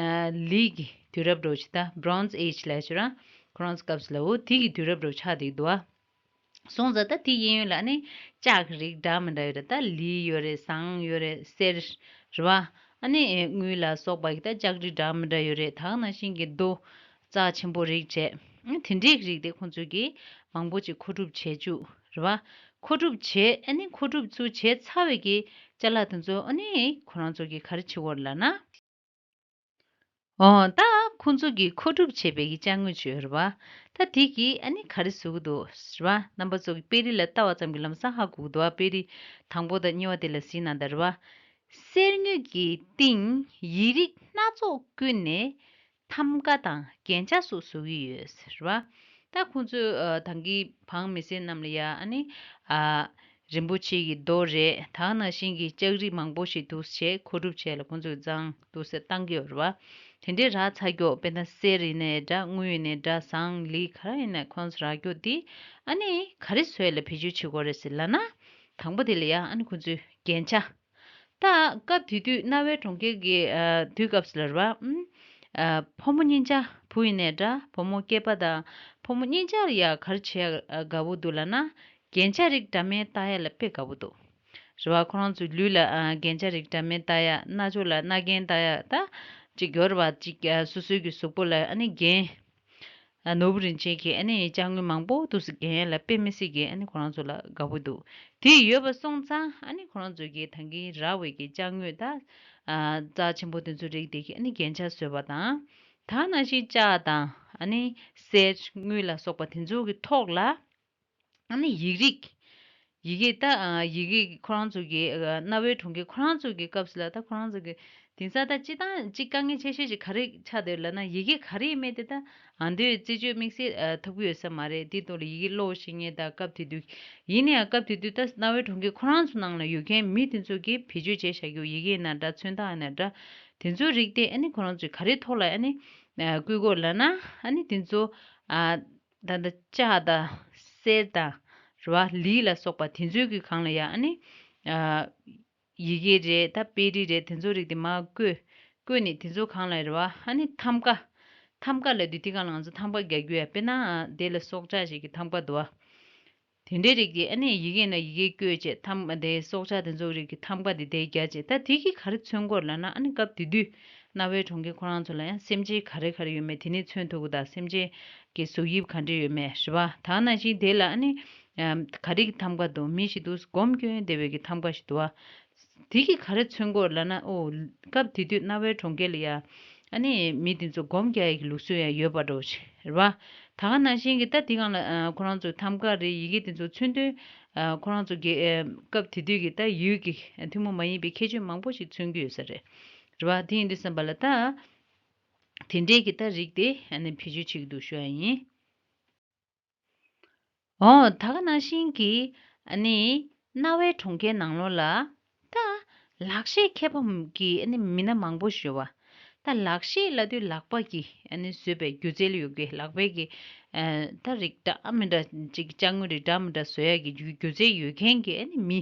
ལི་གི་དུས་རབས་འདྲ་བོ་ཅིག་ད་Bronze Age་ལབ་ཡ་ཅིག་ཡོད་ར། ཁོ་རང་ཚོ་སྐབས་སུ་ལ་འོ་དེ་གི་དུས་རབས་འདྲ་བོ་ཆགས་བསྡད་ཀྱི་འདུག་བ། སོང་ཙང་ད་དེ་གཡས་གཡོན་ལ་ནི་ལྕགས་ཀྱི་རིགས་འདྲ་མི་འདྲ་ཡོད་རེད། ད་ལི་ཡོད་རེད། ཟངས་ཡོད་རེད། གསེར་རེད་བ། ཨ་ནི་དངུལ་ལ་སོགས་པ་གི་ད་ལྕགས་རིགས་འདྲ་མི་འདྲ་ཡོད་རེད། ད་ག་ནང་བཞིན་གྱི་རྡོ་རྩ་ཆེན་པོ་རིགས་བྱས། ཨ་ནི་དེ་འདྲའི་རིགས་དེ་ཁོང་ཚོས་ཀྱིས་མང་པོ་ཅིག་མཁོ་སྒྲུབ་བྱས་བཅུག་རེད་བ། མཁོ་སྒྲུབ་བྱས། ཨ་ནི་མཁོ་སྒྲུབ་ཚུར་བྱས་ཚར་བའི་གི་ཅ་ལག་དེ་ཚོ་ཨ་ནི་ཁོ་རང་ཚོ་གིས་ག་རེ་བྱེད་དགོས་རེད་ལབ་ན། འོ་ད་ཁོང་ཚོ་གིས་མཁོ་སྒྲུབ་བྱས་པའི་གི་ཅ་དངོས་ཅིག་ཡོད་རེད་བ། ད་དེ་གིས་ཨ་ནི་ག་རེ་བཟོ་གི་འདུག་རེད་བ། རྣམ་པ་ཚོ་གིས་དཔེ་རིས་ལ་ལྟ་བ་ཙམ་གྱིས་ལམ་སང་ཧ་གོ་གི་འདུག་བ། དཔེ་རིས་དང་པོ་དང་གཉིས་པ་དེ་ལ་གཟིགས་གནང་དང་རེད་བ། གསེར་དངུལ་གྱི་སྟེང་ཡིག་རིགས་སྣ་ཚོགས་བརྐོས་ནས་ཐམ་ག་དང་རྒྱན་ཆ་སོགས་བཟོ་གི་ཡོད་རེད་བ། ད་ཁོང་ཚོས་ཨ་ད་གིན་འབངས་མི་སེར་རྣམས་ལ་ཡ་ཨ་ནི་ཨ། རིན་པོ་ཆེ་གི་རྡོ་རེད། ད་ག་ནང་བཞིན་གྱི་ལྕགས་རིགས་མང་པོ་ཞིག་འདུག་སེ་མཁོ་སྒྲུབ་བྱས་ལ་ཁོང་ཚོས་བརྫངས་འདུག་སེ་བཏང་གི་ཡོད་རེད་བ། དེ་འདྲའི་རག་ཚར་མགྱོགས། དཔེར་ན་གསེར་ཡིན་ནའི་འདྲ། དངུལ་ཡིན་ནའི་འདྲ། ཟངས་ལི་ག་རེ་ཡིན་ནའི་ཁོང་ཚོ་རག་མགྱོགས་དེ་ཨ་ནི་ག་རེ་བཟོས་ལ་བེད་སྤྱོད་བྱེད་དགོས་རེད་ཟེར་ལབ་ན། དང་པོ་དེ་ལ་ཡ་ཨ་ནི་ཁོང་ཚོས་རྒྱན་ཆ། ད་སྐབས་དེ་དུས་གནའ་བོའི་གྲོང་ཁྱེར་གྱི་ཨ་དུས་སྐབས་སུ་ལ་རེད་བ། ཨུམ། ཨ་ཕོ་མོ་གཉིས་ཆ་བུ་ཡིན་ནའི་འདྲ་ཕོ་མོ་སྐྱེས་པ་དང་ཕོ་མོ་གཉིས་ཆར་ཡ་ག་རེ་བྱེད་ཡ་དགའ་པོ་འདུག་ལབ་ན་རྒྱན་ཆ་རིགས་འདྲ་མིན་བཏགས་ཡ་ལ་དཔེ་དགའ་པོ་འདུག་རེད་བ། ཁོ་རང་ཚོའི་ལུས་ལ་ཨ་རྒྱན་ཆ་རིགས་འདྲ་མིན་བཏགས་ཡ། རྣ་ཅོག་ལ་རྣ་རྒྱན་བཏགས་ཡ། ད་ཅིག་ཡོད་རེད་བ། ཅིག་ཨ་སོ་སོའི་གི་གཟུགས་པོ་ལ་ཨ་ནི་རྒྱན། ཨ་ནོར་བུ་རིན་ཆེན་གྱི་ཨ་ནི་ཅ་དངོས་མང་པོ་འདུག་སེ་རྒྱན་ཡ་ལ་དཔེ་མི་སྲིད་ཀྱི་ཨ་ནི་ཁོ་རང་ཚོ་ལ་དགའ་པོ་འདུག་དེ་ཡོད་པ་སོང་ཙང་ཨ་ནི་ཁོ་རང་ཚོ་གི་ད་གིན་རག་པའི་གི་ཅ་དངོས་ད་ཨ་རྩ་ཆེན་པོ་དེ་ཚོ་རིགས་དེ་གི་ཨ་ནི་རྒྱན་ཆ་བཟོས་པ་དང་། ད་ནང་བཞིན་ལྕགས་དང་ཨ་ནི་གསེར་དངུལ་ལ་སོགས་པ་དེ་ཚོ་གི་ཐོག་ལ། ཨ་ནི་ཡིག་རིགས། ཡི་གེ་ད་ཨ་ཡི་གེ་ཁོ་རང་ཚོ་གི་ཨ་གནའ་བོའི་གྲོང་ཁྱེར་ཁོ་རང་ཚོ་གི་སྐབས་སུ་ལ་ད་ཁོ་རང་ཚོ་གི་དེང་སང་ད་སྤྱི་བཏང་གཅིག་དཀའ་ངལ་ཆེ་ཤོས་ཤིག་ག་རེ་ཆགས་བསྡད་ལབ་ན་ཡི་གེ་ག་རེ་ཡིན་མིན་དེ་ད་ཨ་མདོའི་རྩད་གཅོད་དམིགས་བསལ་ཨ་ཐུབ་ཀྱི་ཡོད་ས་མ་རེད། དེ་ཐོག་ལ་ཡི་གེ་ཀློག་ཤེས་མཁན་ད་སྐབས་དེ་དུས་ཡིན་ན་ཡང་སྐབས་དེ་དུས་ད་གནའ་བོའི་གྲོང་ཁྱེར་ཁོ་རང་ཚོ་ནང་ལ་ཡོད་མཁན་མི་དེ་ཚོ་གིས་བེད་སྤྱོད་བྱས་བཞག་རྒྱུ་ཡི་གེ་ཡིན་ན་འདྲ་མཚོན་རྟགས་ཡིན་ན་འདྲ་དེ་ཚོའི་རིགས་དེ་ཨ་ནི་ཁོ་རང་ཚོས་ག་རེ་ཐོག་ལ་ཨ་ནི་ཨ་བཀོད་དགོས་ལབ་ན་ཨ་ནི་དེ་ཚོ་ཨ། ད་ལྟ་ལྕགས་དང་གསེར་དང་རེད་བ། ལི་ལ་སོགས་པ་དེ་ཚོའི་གི་སྒང་ལ་ཡ་ཨ་ནི་ཨ་ཡི་གེ་རེད་ད་དཔེ་རིས་རེད་དེ་ཚོ་རིགས་དེ་མར་བཀོད། བཀོད་ནས་དེ་ཚོ་སྒང་ལ་རེད་བ། ཨ་ནི་ཐམ་ཀ་ཐམ་ཀ་ལབ་དུས་དེ་སྒང་ལ་ང་ཚོ་ཐམ་ཀ་རྒྱག་རྒྱུ་ཡ་དཔེར་ན་ཨ་དེ་ལ་སྲོག་ཆགས་ཤིག་གི་ཐམ་ཀ་འདུག་བ། དེ་འདྲའི་རིགས་དེ་ཨ་ནི་ཡི་གེ་ན་ཡི་གེ་བཀོད་བྱས་ཐམ་དེ་སྲོག་ཆགས་དེ་ཚོ་རིགས་ཀྱི་ཐམ་ཀ་དེ་དེ་རྒྱག་བྱས་ད་དེ་གིས་ག་རེ་མཚོན་གྱི་ཡོད་ལབ་ན་ཨ་ནི་སྐབས་དེ་དུས་གནའ་བོའི་གྲོང་ཁྱེར་ཁོ་རང་ཚོ་ལ་ཡང་སེམས་ཅན་ག་རེ་ག་རེ་ཡོད་མེད་དེ་ནས་མཚོན་ཐུབ་ཀྱི་ད་སེམས་ཅན་གྱི་གཟུགས་དབྱིབས་ག་འདྲ་ཡོད་མེད་རེད་བ། ད་ནང་བཞིན་དེ་ལ་ཨ་ནི་ཨམ་ག་རེ་གི་ཐམ་ཀ་འདུག་མི་ཞིག་འདུག་སྒོམ་སྐྱོན་བསྡད་པའི་གི་ཐམ་ཀ་ཞིག་འདུག་བ། དེ་གིས་ག་རེ་མཚོན་གྱི་ཡོད་ལབ་ན་ཨོ་སྐབས་དེ་དུས་གནའ་བོའི་གྲོང་ཁྱེར་ལ་ཡ་ཨ་ནི་མི་དེ་ཚོ་སྒོམ་རྒྱག་ཡ་གི་ལུགས་སྲོལ་ཡང་ཡོད་པ་འདྲ་བོ་ཞིག་རེད་བ། ད་ག་ནང་བཞིན་གྱི་ད་དེ་སྒང་ལ་ཨ་ཁོ་རང་ཚོ་ཐམ་ཀ་རེད་ཡི་གེ་དེ་ཚོ་མཚོན་དོན་ཨ་ཁོ་རང་ཚོ་གི་ཨ་སྐབས་དེ་དུས་ཀྱི་ད་ཡུལ་གྱི་ཐུན་མོང་མ་ཡིན་པའི་ཁྱད་ཆོས་མང་པོ་ཞིག་མཚོན་གྱི་ཡོད་ས་རེད། རེད་བ། དེ་ཡིན་དུས་ཙམ་པ་ལ་ད་དེ་འདྲའི་གི་ད་རིགས་དེ་ཨ་ནི་བེད་སྤྱོད་བྱེད་ཀྱི་འདུག་ཞུ་ཡ་ཡིན། འོ་ད་ག་ནང་བཞིན་གྱི་ཨ་ནི་གནའ་བོའི་གྲོང་ཁྱེར་ནང་ལོགས་ལ་ད་ལག་ཤེས་མཁས་པ་གི་ཨ་ནི་མི་སྣ་མང་པོ་ཞིག་ཡོད་པ། ད་ལག་ཤེས་ལབ་དུས་ལག་པ་གི་ཨ་ནི་བཟོས་པའི་སྒྱུ་རྩལ་ཡོད་དགོས། ལག་པའི་གི་ཨ་ད་རིགས་འདྲ་མི་འདྲ་ཅིག་ཅ་དངོས་རིགས་འདྲ་མི་འདྲ་བཟོ་ཡ་གི་སྒྱུ་སྒྱུ་རྩལ་ཡོད་མཁན་གྱི་ཨ་ནི་མི་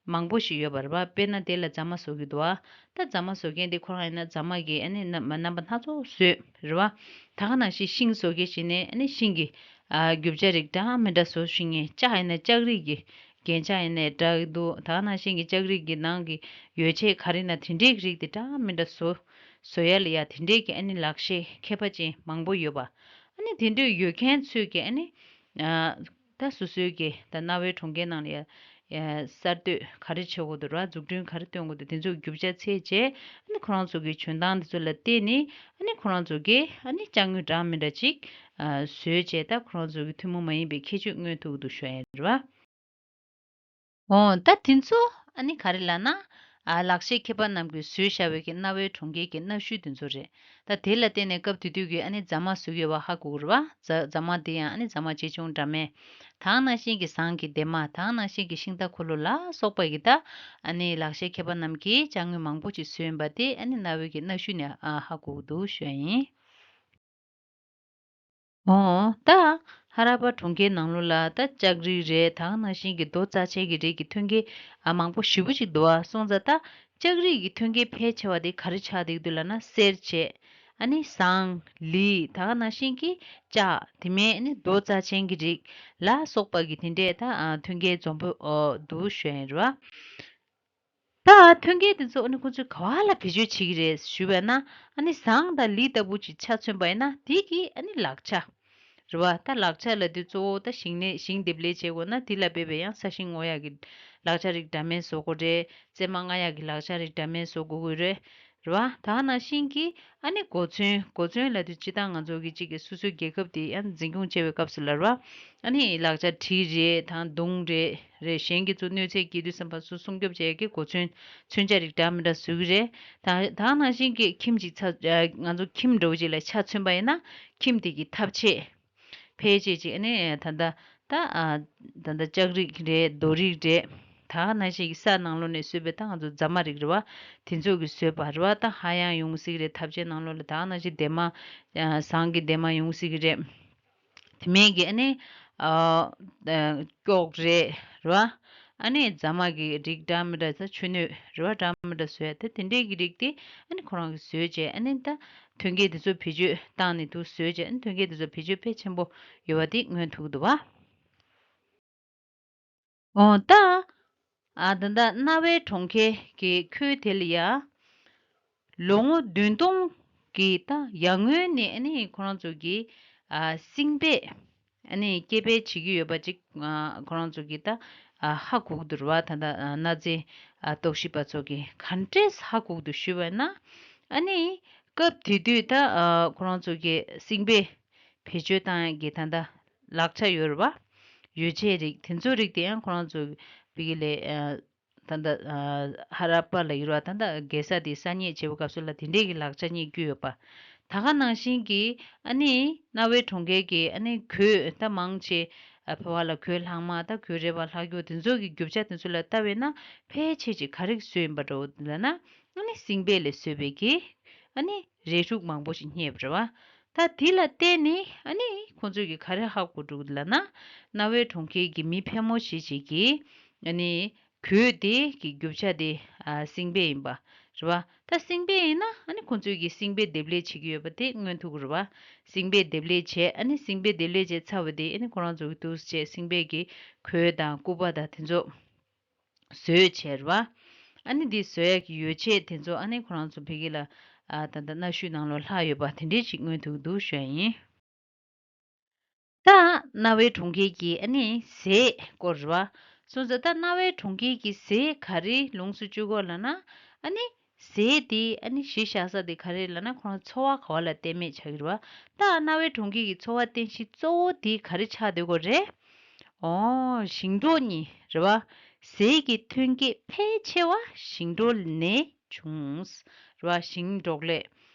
མང་པོ་ཞིག་ཡོད་པ་རེད་པ། དཔེར་ན་དེ་ལ་རྫ་མ་བཟོ་གི་འདུག་བ། ད་རྫ་མ་བཟོ་མཁན་དེ་ཁོ་རང་ཡིན་ན་རྫ་མ་གི་ཨ་ནི་རྣམ་རྣམ་པ་སྣ་ཚོགས་བཟོས་རེད་བ། ད་ག་ནང་བཞིན་ཤིང་བཟོ་མཁན་ཞིག་ནས་ཨ་ནི་ཤིང་གི་ཨ་རྒྱུ་ཆ་རིགས་འདྲ་མི་འདྲ་བཟོ་ཤེས་མཁན། ལྕགས་ཡིན་ན་ལྕགས་རིགས་ཀྱི་རྒྱན་ཆ་ཡིན་ནའི་འདྲ་གི་འདུག་ད་ག་ནང་བཞིན་གྱི་ལྕགས་རིགས་ཀྱི་ནང་གི་ཡོ་བྱད་ག་རེ་ན་དེ་འདྲའི་རིགས་དེ་འདྲ་མི་འདྲ་བཟོ་བཟོ་ཡ་ལ་ཡ་དེ་འདྲའི་གི་ཨ་ནི་ལག་ཤེས་མཁས་པ་ཅན་མང་པོ་ཡོད་པ། ཨ་ནི་དེ་འདྲ་ཡོད་མཁན་ཚོས་ཀྱི་ཨ་ནི་ཨ་ད་སོ་སོའི་གི་ད་གནའ་བོའི་གྲོང་ཁྱེར་ནང་ལ་ཡ་ཡ་གསར་གཏོད་ག་རེ་བྱེད་དགོས་འདུག་ར། འཛུགས་སྐྲུན་ག་རེ་སྟོན་དགོས་འདུག་དེ་ཚོ་རྒྱུ་ཆ་འཚོལ་བྱས་ཨ་ནི་ཁོ་རང་ཚོ་གི་འཇོན་ཐང་དེ་ཚོ་ལ་བརྟེན་ནས་ཨ་ནི་ཁོ་རང་ཚོ་གི་ཨ་ནི་ཅ་དངོས་འདྲ་མི་འདྲ་ཅིག་ཨ་བཟོས་བྱས་ད་ཁོ་རང་ཚོ་གི་ཐུན་མོང་མ་ཡིན་པའི་ཁྱད་ཆོས་མངོན་ཐུབ་ཀྱི་འདུག་ཞུ་ཡ་ཡིན་རེད་བ། འོ་ད་དེ་ཚོ་ཨ་ནི་ག་རེ་ལབ་ན་ཨ་ལག་ཤེས་མཁས་པ་རྣམས་ཀྱིས་བཟོས་བཞག་པའི་གི་གནའ་བོའི་གྲོང་ཁྱེར་གྱི་གནའ་ཤུལ་དེ་ཚོ་རེད། ད་དེ་ལ་བརྟེན་ནས་སྐབས་དེ་དུས་ཀྱི་ཨ་ནི་རྫ་མ་བཟོ་གི་ཡོད་པ་ཧ་གོ་གི་རེད་བ། རྫ་རྫ་མ་དེ་ཡང་ཨ་ནི་རྫ་མ་ཆེ་ཆུང་འདྲ་མེད། ད་ག་ནང་བཞིན་གྱི་ཟངས་ཀྱི་སྡེར་མ། ད་ག་ནང་བཞིན་གྱི་ཤིང་རྟ་འཁོར་ལོ་ལ་སོགས་པ་གི་ད་ཨ་ནི་ལག་ཤེས་མཁས་པ་རྣམས་ཀྱིས་ཅ་དངོས་མང་པོ་ཅིག་བཟོས་ཡིན་པ་དེ་ཨ་ནི་གནའ་བོའི་གི་གནའ་ཤུལ་ནས་ཨ་ཧ་གོ་གི་འདུག་ཞུ་ཡ་ཡིན། འོ་ད་ཧ་ར་པ་གྲོང་ཁྱེར་ནང་ལོགས་ལ་ད་ལྕགས་རིགས་རེད། ད་ག་ནང་བཞིན་གྱི་རྡོ་རྩ་ཆེན་གྱི་རིགས་ཀྱི་ཐོན་སྐྱེད་ཨ་མང་པོ་ཞེ་པོ་ཅིག་འདུག་ཨ། སོང་ཙང་ད་ལྕགས་རིགས་ཀྱི་ཐོན་སྐྱེད་ཕལ་ཆེ་བ་དེ་ག་རེ་ཆགས་བསྡད་འདུག་ལབ་ན་གསེར་བྱས། ཨ་ནི་ཟངས་ལི་ད་ག་ནང་བཞིན་གྱི་ལྕགས་དེ་མིན་ཨ་ནི་རྡོ་རྩ་ཆེན་གྱི་རིགས་ལ་སོགས་པ་གི་དེ་འདྲས་ད་ཨ་ཐོན་སྐྱེད་འཛོམས་པོ་ཨོ་འདུག་ཞུ་ཡ་ཡིན་རེད་བ། ད་ཐོན་སྐྱེད་དེ་ཚོ་ཨ་ནི་ཁོ་ཚོས་ག་བ་ལ་བེད་སྤྱོད་བྱེད་ཀྱི་རེད་ཞུས་པས་ན་ཨ་ནི་ཟངས་དང་ལི་ལྟ་བུ་ཅིག་ཆ་མཚོན་པ་ཡིན་ན་དེ་གི་ཨ་ནི་ལག་ཆ་རེད་བ། ད་ལག་ཆ་ལབ་དུས་གཙོ་བོ་ད་ཞིང་ནས་ཞིང་འདེབས་ལས་བྱེད་དགོས་ན་དེ་ལ་དཔེ་བའི་ཡང་ས་ཞིང་རྔོ་ཡག་གི་ལག་ཆ་རིགས་འདྲ་མིན་བཟོ་དགོས་རེད། རྩེད་མོ་རྔ་ཡག་གི་ལག་ཆ་རིགས་འདྲ་མིན་བཟོ་དགོས་ཀྱི་རེད། རེད་བ། ད་ག་ནང་བཞིན་གྱི་ཨ་ནི་གོ་མཚོན། གོ་མཚོན་ལབ་དུས་སྤྱིར་བཏང་ང་ཚོ་གི་གཅིག་གི་སོ་སོའི་རྒྱལ་ཁབ་དེ་ཡང་འཛིན་སྐྱོང་བྱེད་པའི་སྐབས་སུ་ལ་རེད་བ། ཨ་ནི་ལག་ཆ་གྲི་རེད་དང་མདུང་རེད་རེད། གཞན་གྱི་ཚོ་གནོད་འཚེ་སྐྱེལ་དུས་ཙམ་པ་ཚོ་སྲུང་སྐྱོབ་བྱེད་ཡག་གི་གོ་མཚོན་མཚོན་ཆ་རིགས་འདྲ་མི་འདྲ་བཟོ་གི་རེད། ད་ད་ག་ནང་བཞིན་གྱི་ཁྱིམ་གཅིག་ཚ་ང་ཚོ་ཁྱིམ་འདྲ་བོ་ཅིག་ལ་ཆ་མཚོན་པ་ཡིན་ན་ཁྱིམ་དེ་གི་ཐབ་ཆས། ཕལ་ཆེར་ཅིག་ཨ་ནི་ད་ལྟ་ད་ཨ་ད་ལྟ་ལྕགས་རིགས་རེད། རྡོ་རིགས་རེད། ད་ག་ནང་བཞིན་གྱི་ས་ནང་ལོགས་ནས་བཟོས་པའི་ད་ང་ཚོ་རྫ་མ་རིགས་རེད་བ། དེ་ཚོ་གིས་བཟོས་པ་རེད་བ། ད་ཧ་ཡང་ཡོང་སྲིད་ཀྱི་རེད། ཐབ་ཆས་ནང་ལོགས་ལ་ད་ག་ནང་བཞིན་སྡེར་མ་ཨ་ཟངས་ཀྱི་སྡེར་མ་ཡོང་སྲིད་ཀྱི་རེད། དེ་མིན་གྱི་ཨ་ནི་ཨ་ཨ་ཀྱོག་རེད་རེད་བ། ཨ་ནི་རྫ་མ་གི་རིགས་འདྲ་མི་འདྲ་ད་ཆུ་སྣོད་རེད་བ། འདྲ་མི་འདྲ་བཟོས་ཏེ་དེ་འདྲས་ཀྱི་རིགས་དེ་ཨ་ནི་ཁོ་རང་གིས་བཟོས་བྱས་ཨ་ནི་ད་ ཐོན་སྐྱེད་དེ་ཚོ་བེད་སྤྱོད་བཏང་ནས་དུ་བཟོས་བྱས་ཐོན་སྐྱེད་དེ་ཚོ་བེད་སྤྱོད་དཔེ་ཆེན་པོ་ཡོད་པ་དེ་མངོན་ཐུབ་འདུག་བ། འོ་ད། ཨ་ད་ལྟ་རྣ་བའི་གྲོང་ཁྱེར་གྱི་ཁུལ་དེ་ལ་ཡ། ལོ་ངོ་བདུན་སྟོང་གི་ད་ཡར་སྔོན་ནས་ཨ་ནི་ཁོ་རང་ཚོ་གི་ཨ་སྲིང་བལ་ཨ་ནི་སྐྱེ་འཕེལ་བྱེད་ཀྱི་ཡོད་པ་ཅིག་ཨ་ཁོ་རང་ཚོ་གི་ད་ཨ་ཧ་གོ་གི་འདུག་ར་བ། ད་ད་ཨ་གནའ་རྫས་ཨ་རྟོག་ཞིབ་པ་ཚོ་གི་ག་འདྲས་ཧ་གོ་གི་འདུག་ཞུས་པ་ན། ཨ་ནི་སྐབས་དེ་དུས་ད་ཨ་ཁོ་རང་ཚོ་གི་སྲིང་བལ་བེད་སྤྱོད་བཏང་ཡག་གི་ད་ད་ལག་ཆ་ཡོད་རེད་བ། ཡོ་བྱད་རིགས་དེ་ཚོ་རིགས་དེ་ཡང་ཁོ་རང་ཚོ་བི་གི་ལས་ད་ད་ཧ་ར་པ་ལ་ཡོད་ར། ད་ད་རྒྱལ་ས་དེ་ས་རྙེད་བྱེད་པའི་སྐབས་སུ་ལ་དེ་འདྲས་ཀྱི་ལག་ཆ་རྙེད་རྒྱུ་ཡོད་པ། ད་ག་ནང་བཞིན་གྱི་ཨ་ནི་རྣ་བའི་གྲོང་ཁྱེར་གྱི་ཨ་ནི་གོས་ད་མང་ཆེ་ཕལ་བ་ལ་གོས་ལྷག་མ་ད་གོས་རལ་པ་ལྷག་རྒྱུ་དེ་ཚོ་གི་རྒྱུ་ཆ་དེ་ཚོ་ལ་ལྟ་བས་ན་ཕལ་ཆེར་ཅིག་ག་རེ་བཟོས་ཡིན་པ་འདྲ་བོ་ལབ་ན། ཨ་ནི་སྲིང་བལ་ལས་བཟོས་པའི་གི་ཨ་ནི་རས་ཕྲུག་མང་པོ་ཞིག་རྙེད་པ་རེད་བ། ད་དེ་ལ་བརྟེན་ནས་ཨ་ནི་ཁོང་ཚོས་ཀྱི་ག་རེ་ཧ་གོ་འདུག་ལབ་ན། རྣ་བའི་གྲོང་ཁྱེར་གྱི་མི་ཕལ་མོ་ཆེ་ཞིག་གིས་ཨ་ནི་གོས་དེ་གི་རྒྱུ་ཆ་དེ་ཨ་སྲིང་བལ་ཡིན་པ་རེད་བ། ད་སྲིང་བལ་ཡིན་ན་ཨ་ནི་ཁོང་ཚོས་ཀྱི་སྲིང་བལ་འདེབས་ལས་བྱེད་ཀྱི་ཡོད་པ་དེ་མངོན་ཐུབ་ཀྱི་རེད་བ། སྲིང་བལ་འདེབས་ལས་བྱས་ཨ་ནི་སྲིང་བལ་འདེབས་ལས་བྱས་ཚར་བ་དེ་ཨ་ནི་ཁོ་རང་ཚོ་གི་འདུག་སེ་བྱས་སྲིང་བལ་གྱི་གོས་དང་སྐུད་པ་དང་དེ་ཚོ། བཟོས་བྱས་རེད་བ། ཨ་ནི་འདི་བཟོ་ཡག་གི་ཡོ་བྱད་དེ་ཚོ་ཨ་ནི་ཁོ་རང་ཚོ་ཕ་གི་ལ་ཨ་ད་ལྟ་གནའ་ཤུལ་ནང་ལོགས་ལྷག་ཡོད་པ་དེ་འདྲས་ཅིག་མངོན་ཐུབ་འདུག་ཞུ་ཡ་ཡིན། ད་རྣ་བའི་གྲོང་ཁྱེར་གྱི་ཨ་ནི་ཟས་སྐོར་རེད་བ། སོང་ཙང་ད་རྣ་བའི་གྲོང་ཁྱེར་གྱི་ཟས་ག་རེ་ལོངས་སུ་སྤྱོད་དགོས་ལབ་ན། ཨ་ནི་ཟས་དེ་ཨ་ནི་གཞི་བཞག་ས་དེ་ག་རེ་ལབ་ན་ཁོ་རང་འཚོ་བ་ག་བ་ལ་བརྟེན་མེད་ཆགས་ཀྱི་རེད་བ། ད་རྣ་བའི་གྲོང་ཁྱེར་གྱི་འཚོ་བ་རྟེན་གཞི་གཙོ་བོ་དེ་ག་རེ་ཆགས་སྡོད་དགོས་རེད། ཨོ། ཞིང་འབྲོག་གཉིས་རེད་བ། ཟས་ཀྱི་ཐོན་སྐྱེད་ཕལ་ཆེ་བ་ཞིང་འབྲོག་ནས་བྱུང་། རེད་བ། ཞིང་འབྲོག་ལས།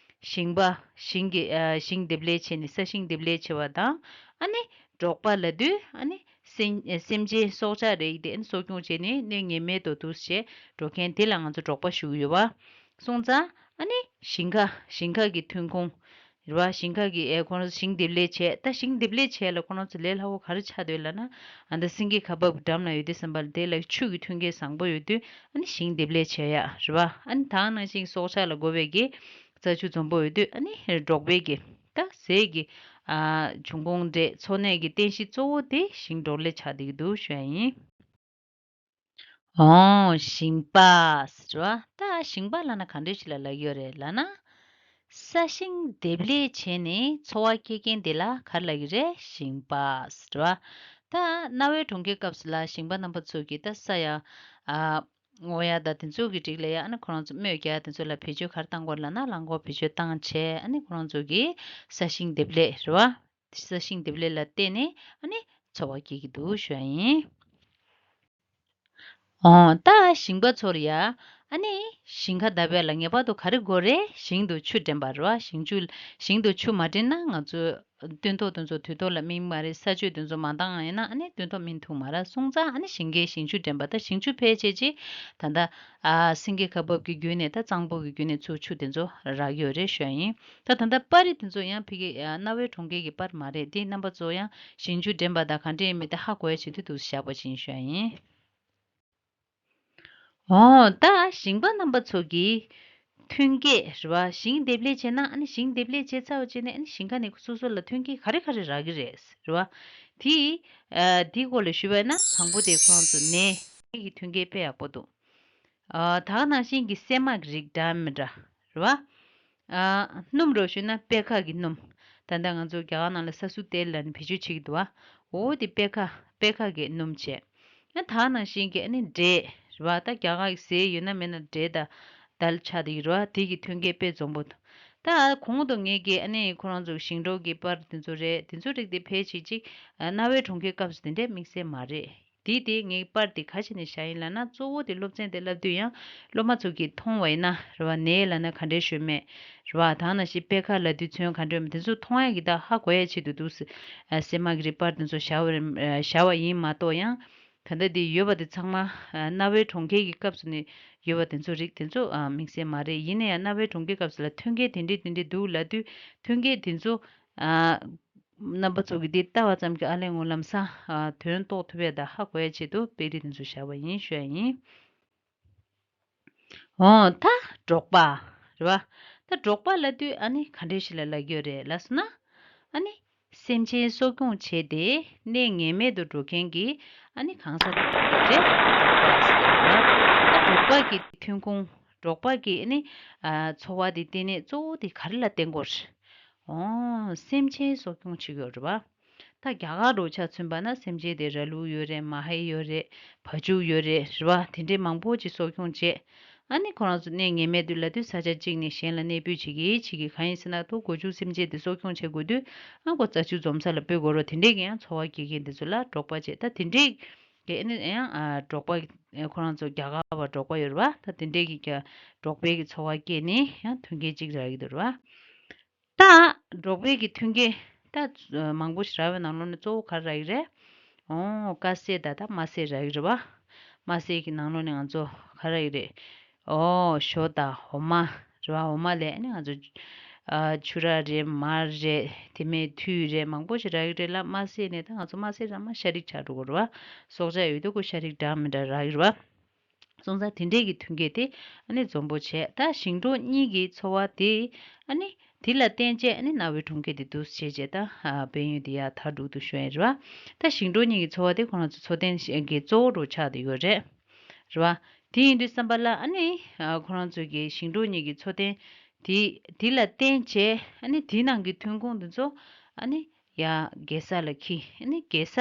ཞིང་པ། ཞིང་གི་ཨ་ཞིང་འདེབས་ལས་བྱས་ནས་ས་ཞིང་འདེབས་ལས་བྱས་པ་དང་། ཨ་ནི་འབྲོག་པ་ལབ་དུས་ཨ་ནི་སེམས་སེམས་ཅན་སྲོག་ཆགས་རིགས་དེ་ཨ་ནི་གསོ་སྐྱོང་བྱས་ནས་གནོད་ངེས་མེད་དུ་འདུག་ཅེས་འགྲོ་མཁན་དེ་ལ་ང་ཚོ་འབྲོག་པ་ཞུ་གི་ཡོད་བ། སོང་ཙང་ཨ་ནི་ཞིང་ཁ་ཞིང་ཁ་གི་ཐོན་ཁུངས། རེད་བ། ཞིང་ཁ་གི་ཨེ་ཁོ་རང་ཚོ་ཞིང་འདེབས་ལས་བྱས། ད་ཞིང་འདེབས་ལས་བྱས་ལ་ཁོ་རང་ཚོ་ལས་སླ་བོ་ག་རེ་ཆགས་འདུག་ལབ་ན། ཨ་ད་སེང་གེ་ཁ་འབབ་འགྲམ་ལ་ཡོད་དུས་ཙམ་པ་ལ་དེ་ལ་ཆུ་གི་མཐུན་རྐྱེན་བཟང་པོ་ཡོད་དུས་ཨ་ནི་ཞིང་འདེབས་ལས་བྱས་ཡག་རེད་བ། ཨ་ནི་ད་ག་ནང་བཞིན་སྲོག་ཆགས་ལ་དགོས་པའི་གི་རྩྭ་ཆུ་འཛོམས་པོ་ཡོད་དུས་ཨ་ནི་འབྲོག་པའི་གི་ད་ཟས་ཀྱི་ཨ་འབྱུང་ཁུངས་འདྲ་འཚོ་གནས་ཀྱི་རྟེན་གཞི་གཙོ་བོ་དེ་ཞིང་འབྲོག་ལས་ཆགས་བསྡད་ཀྱི་འདུག་ཞུ་ཡ་ཡིན། ཨོ། ཞིང་པ་ཟེར་བ། ད་ཞིང་པ་ལབ་ན་ག་འདྲ་ཞིག་ལ་ལབ་ཀྱི་ཡོད་རེད་ལབ་ན། ས་ཞིང་འདེབས་ལས་བྱས་ནས་འཚོ་བ་སྐྱེལ་མཁན་དེ་ལ་ག་རེ་ལབ་ཀྱི་རེད། ཞིང་པ་ཟེར་བ། ད་རྣ་བའི་གྲོང་ཁྱེར་སྐབས་སུ་ལ་ཞིང་པ་རྣམ་པ་ཚོ་གིས་ད་ས་ཡ་ཨ་བརྔོ་ཡ་ད་དེ་ཚོ་གི་རིགས་ལ་ཡ་ཨ་ནི་ཁོ་རང་ཚོ་རྨོས་རྒྱག་ཡ་དེ་ཚོ་ལ་བེད་སྤྱོད་ག་རེ་བཏང་དགོས་ལབ་ན། རླངས་འཁོར་བེད་སྤྱོད་བཏང་བྱས་ཨ་ནི་ཁོ་རང་ཚོ་གིས་ས་ཞིང་འདེབས་ལས་རེད་བ། ས་ཞིང་འདེབས་ལས་ལ་བརྟེན་ནས་ཨ་ནི་འཚོ་བ་སྐྱེལ་གྱི་འདུག་ཞུ་ཡ་ཡིན། ཨོ། ད་ཞིང་པ་ཚོར་ཡ་ཨ་ནི་ཞིང་ཁ་བཏབ་ཡ་ལ་ངེས་པར་དུ་ག་རེ་དགོས་རེད། ཞིང་དུ་ཆུ་འདྲེན་པ་རེད་བ། ཞིང་ཆུ་ཞིང་དུ་ཆུ་མ་འདྲེན་ན་ང་ཚོས་སྟོན་ཐོག་དེ་ཚོ་དུས་ཐོག་ལ་སྨིན་མ་རེད། ས་སྤྱོད་དེ་ཚོ་མ་འདང་ཡིན་ན་ཨ་ནི་སྟོན་ཐོག་སྨིན་ཐུབ་མ་རེད། སོང་ཙང་ཨ་ནི་ཞིང་ཁའི་ཞིང་ཆུ་འདྲེན་པ། ད་ཞིང་ཆུ་ཕལ་ཆེར་ཅིག་ད་ལྟ་ཨ་སེང་གེ་ཁ་འབབ་ཀྱི་བརྒྱུད་ནས་ད་གཙང་པོ་གི་བརྒྱུད་ནས་ཚུར་ཆུ་དེ་ཚོ་རག་གི་ཡོད་རེད་ཞུ་ཡ་ཡིན། ད་ད་ལྟ་པར་རིས་དེ་ཚོ་ཡང་ཕ་གི་ཨ་རྣ་བའི་གྲོང་ཁྱེར་གྱི་པར་མ་རེད། དེ་རྣམ་པ་ཚོ་ཡང་ཞིང་ཆུ་འདྲེན་པ་དང་ག་འདྲ་ཡིན་མིན་དེ་ཧ་གོ་ཡ་ཆེད་དུ་འདུག་བཞག་པ་ཞིག་ཡིན་ཞུ་ཡ་ཡིན། ཨོ། ད་ཞིང་པ་རྣམ་པ་ཚོ་གིས་ཐོན་སྐྱེད་རེད་བ། ཞིང་འདེབས་ལས་བྱས་ན་ཨ་ནི་ཞིང་འདེབས་ལས་བྱས་ཚར་བ་བྱས་ནས་ཨ་ནི་ཞིང་ཁ་ནས་སོ་སོ་ལ་ཐོན་སྐྱེད་ག་རེ་ག་རེ་རག་གི་རེད་རེད་བ། དེ་ཨ་དེའི་སྐོར་ལ་ཞུས་པ་ཡིན་ན་དང་པོ་དེ་ཁོ་རང་ཚོ་ནས་ནས་ཀྱི་ཐོན་སྐྱེད་དཔེ་ཡག་པོ་འདུག་ཨ་ད་ག་ནང་བཞིན་གྱི་སྲན་མ་གི་རིགས་འདྲ་མི་འདྲ་རེད་བ། ཨ་སྣུམ་རོ་ཞུས་ན་པད་ཁ་གི་སྣུམ། ད་ལྟ་ང་ཚོ་རྒྱ་གར་ནང་ལ་ས་སུ་ཏེལ་ལབ་ནས་བེད་སྤྱོད་བྱེད་ཀྱི་འདུག་བ། འོ་དེ་པད་ཁ་པད་ཁ་གི་སྣུམ་བྱས། ཨ་ད་ག་ནང་བཞིན་གྱི་ཨ་ནི་འབྲས་རེད་བ། ད་རྒྱ་གར་གྱི་ཟས་ཡོད་ན་མེད་ན་འབྲས་དང་དལ་ཆགས་བསྡད་ཀྱི་རེད་བ། དེ་གི་ཐོན་སྐྱེད་དཔེ་འཛོམས་པོ་འདུག་ད་གོང་དུ་ངས་ཀྱི་ཨ་ནི་ཁོ་རང་ཚོ་ཞིང་འབྲོག་གི་པར་དེ་ཚོ་རེད། དེ་ཚོ་རིགས་དེ་ཕལ་ཆེར་ཅིག་ཨ་རྣ་བའི་གྲོང་ཁྱེར་སྐབས་སུ་དེ་འདྲའི་དམིགས་བསལ་མ་རེད། དེ་དེ་ངས་པར་དེ་ག་བྱས་ནས་བཞག་ཡིན་ལབ་ན། གཙོ་བོ་དེ་སློབ་ཚན་དེ་བསླབ་དུས་ཡང་སློབ་མ་ཚོ་གིས་མཐོང་བ་ཡིན་ན་རེད་བ། ནས་ལབ་ན་ག་འདྲའི་ཞོན་མེད་རེད་བ། ད་ག་ནང་བཞིན་པད་ཁ་ལབ་དུས་ཚོན་ག་འདྲ་ཡོད་མེད་དེ་ཚོ་མཐོང་ཡ་གི་ད་ཧ་གོ་ཡ་ཆེད་དུ་འདུག་ཟེར། ཨ་སྲན་མ་གི་རིགས་པར་དེ་ཚོ་བཞག་པ་རེད། ཨ་བཞག་པ་ཡིན་མ་གཏོགས་ཡང་ད་ལྟ་དེ་ཡོད་པ་དེ་ཚང་མ་ཨ་རྣ་བའི་གྲོང་ཁྱེར་གྱི་སྐབས་སུ་ནས་ཡོད་པ་དེ་ཚོ་རིགས་དེ་ཚོ་ཨ་དམིགས་བསལ་མ་རེད། ཡིན་ན་ཡང་རྣ་བའི་གྲོང་ཁྱེར་སྐབས་སུ་ལ་ཐོན་སྐྱེད་དེ་འདྲས་དེ་འདྲས་འདུག་ལབ་དུས་ཐོན་སྐྱེད་དེ་ཚོ་ཨ། རྣམ་པ་ཚོ་གིས་འདི་ལྟ་བ་ཙམ་གྱིས་ཨ་ལས་ངོ་ལམ་སང་ཨ་དོན་རྟོགས་ཐུབ་ཡ་དང་ཧ་གོ་ཡ་ཆེད་དུ་དཔེ་རིས་དེ་ཚོ་བཞག་པ་ཡིན་ཞུ་ཡ་ཡིན། འོ་ད་འབྲོག་པ་རེད་བ། ད་ ད་འབྲོག་པ་ལབ་དུས་ཨ་ནི་ག་འདྲས་ཞིག་ལ་ལབ་ཀྱི་ཡོད་རེད་ལབ་སོང་ན། ཨ་ནི་སེམས་ཅན་གསོ་སྐྱོང་བྱས་ཏེ་གནས་ངེས་མེད་དུ་འགྲོ་མཁན་གྱི་ཨ་ནི་གང་ཟག་རེད། འབྲོག་པ་ཟེར་ཡོད་རེད་བ། ད་འབྲོག་པ་གི་ཐོན་ཁུངས། འབྲོག་པ་གི་ཨ་ནི་ཨ་འཚོ་བ་དེ་བརྟེན་ནས་གཙོ་བོ་དེ་ག་རེ་ལ་བརྟེན་དགོས་རེད། ཨོ། སེམས་ཅན་གསོ་སྐྱོང་བྱེད་ཀྱི་ཡོད་རེད་བ། ད་རྒྱ་གར་ལ་ཆ་མཚོན་པ་ན་སེམས་ཅན་དེ་ར་ལུག་ཡོད་རེད། མ་ཧེ་ཡོད་རེད། བ་ཕྱུགས་ཡོད་རེད། རེད་བ། དེ་འདྲའི་མང་པོ་ཅིག་གསོ་སྐྱོང་བྱས། ཨ་ནི་ཁོ་རང་ཚོ་གནས་ངེས་མེད་དུ་ལབ་དུས་ས་ཆ་གཅིག་ནས་གཞན་ལ་གནས་སྤོས་བྱེད་ཀྱི་བྱེད་ཀྱི་གང་ཡིན་ཟེར་ན། ད་སྒོ་ཕྱུགས་སེམས་ཅན་དེ་གསོ་སྐྱོང་བྱེད་དགོས་དུས་ཨ་ཁོ་རྩྭ་ཆུ་འཛོམས་ས་ལ་སྤོ་དགོས་རེད། དེ་འདྲའི་གི་ཡང་འཚོ་བ་སྐྱེལ་མཁན་དེ་ཚོ་ལ་འབྲོག་པ་བྱས། ད་དེ་འདྲའི་གི་ཨ་ནི་ཡང་ཨ་འབྲོག་པ་ཁོ་རང་ཚོ་རྒྱ་གར་བ་འབྲོག་པ་ཡོད་རེད་བ། ད་དེ་འདྲའི་གི་རྒྱ་འབྲོག་པའི་གི་འཚོ་བ་སྐྱེལ་ནས་ཡང་མཐུན་རྐྱེན་གཅིག་རག་གི་འདུག་རེད་བ། ད་འབྲོག་པའི་གི་མཐུན་རྐྱེན་ད་མང་པོ་ཞིག་རག་པའི་ནང་ལོགས་ནས་གཙོ་བོ་ག་རེ་རག་གི་རེད། ཨོ། དཀར་ཟས་དང་ད་དམར་ཟས་རག་གི་རེད་བ། དམར་ཟས་ཀྱི་ནང་ལོགས་ནས་ང་ཚོ་ག་རེ་རག་གི་རེད། ཨོ། ཞོ་དང་འོ་མ་རེད་བ། འོ་མ་ལས་ཨ་ནི་ང་ཚོ་ཨ་ཕྱུར་ར་རེད། མར་རེད། དེ་མིན་ཐུད་རེད། མང་པོ་ཞིག་རག་གི་རེད་ལ། དམར་ཟས་ནས་ད་ང་ཚོ་དམར་ཟས་ཚང་མ་ཤ་རིགས་ཆགས་འགྲོ་གི་རེད་བ། སྲོག་ཆགས་ཡོད་དུས་ཁོ་ཤ་རིགས་འདྲ་མི་འདྲ་རག་གི་རེད་བ། སོང་ཙང་དེ་འདྲས་ཀྱི་མཐུན་རྐྱེན་དེ་ཨ་ནི་འཛོམས་པོ་བྱས། ད་ཞིང་འབྲོག་གཉིས་ཀྱི་འཚོ་བ་དེ་ཨ་ནི་དེ་ལ་བརྟེན་བྱས་ཨ་ནི་གནའ་བོའི་གྲོང་ཁྱེར་དེ་འདུག་བྱས་བྱས་ད་ཨ་དཔལ་ཡོན་དེ་ཡར་དར་འགྲོ་འདུག་ཞུ་ཡ་རེད་བ། ད་ཞིང་འབྲོག་གཉིས་ཀྱི་འཚོ་བ་དེ་ཁོ་རང་ཚོ་འཚོ་རྟེན་གྱི་གཙོ་བོ་རུ་ཆགས་བསྡད་ཡོད་རེད། རེད་བ། དེ་ཡིན་དུས་ཙམ་པ་ལ་ཨ་ནི་ཨ་ཁོ་རང་ཚོ་གི་ཞིང་འབྲོག་གཉིས་ཀྱི་འཚོ་རྟེན་དེ་དེ་ལ་བརྟེན་བྱས་ཨ་ནི་དེ་ནང་གི་ཐོན་ཁུངས་དེ་ཚོ་ཨ་ནི་ཡ་རྒྱལ་ས་ལ་འཁྱེར། ཨ་ནི་རྒྱལ་ས་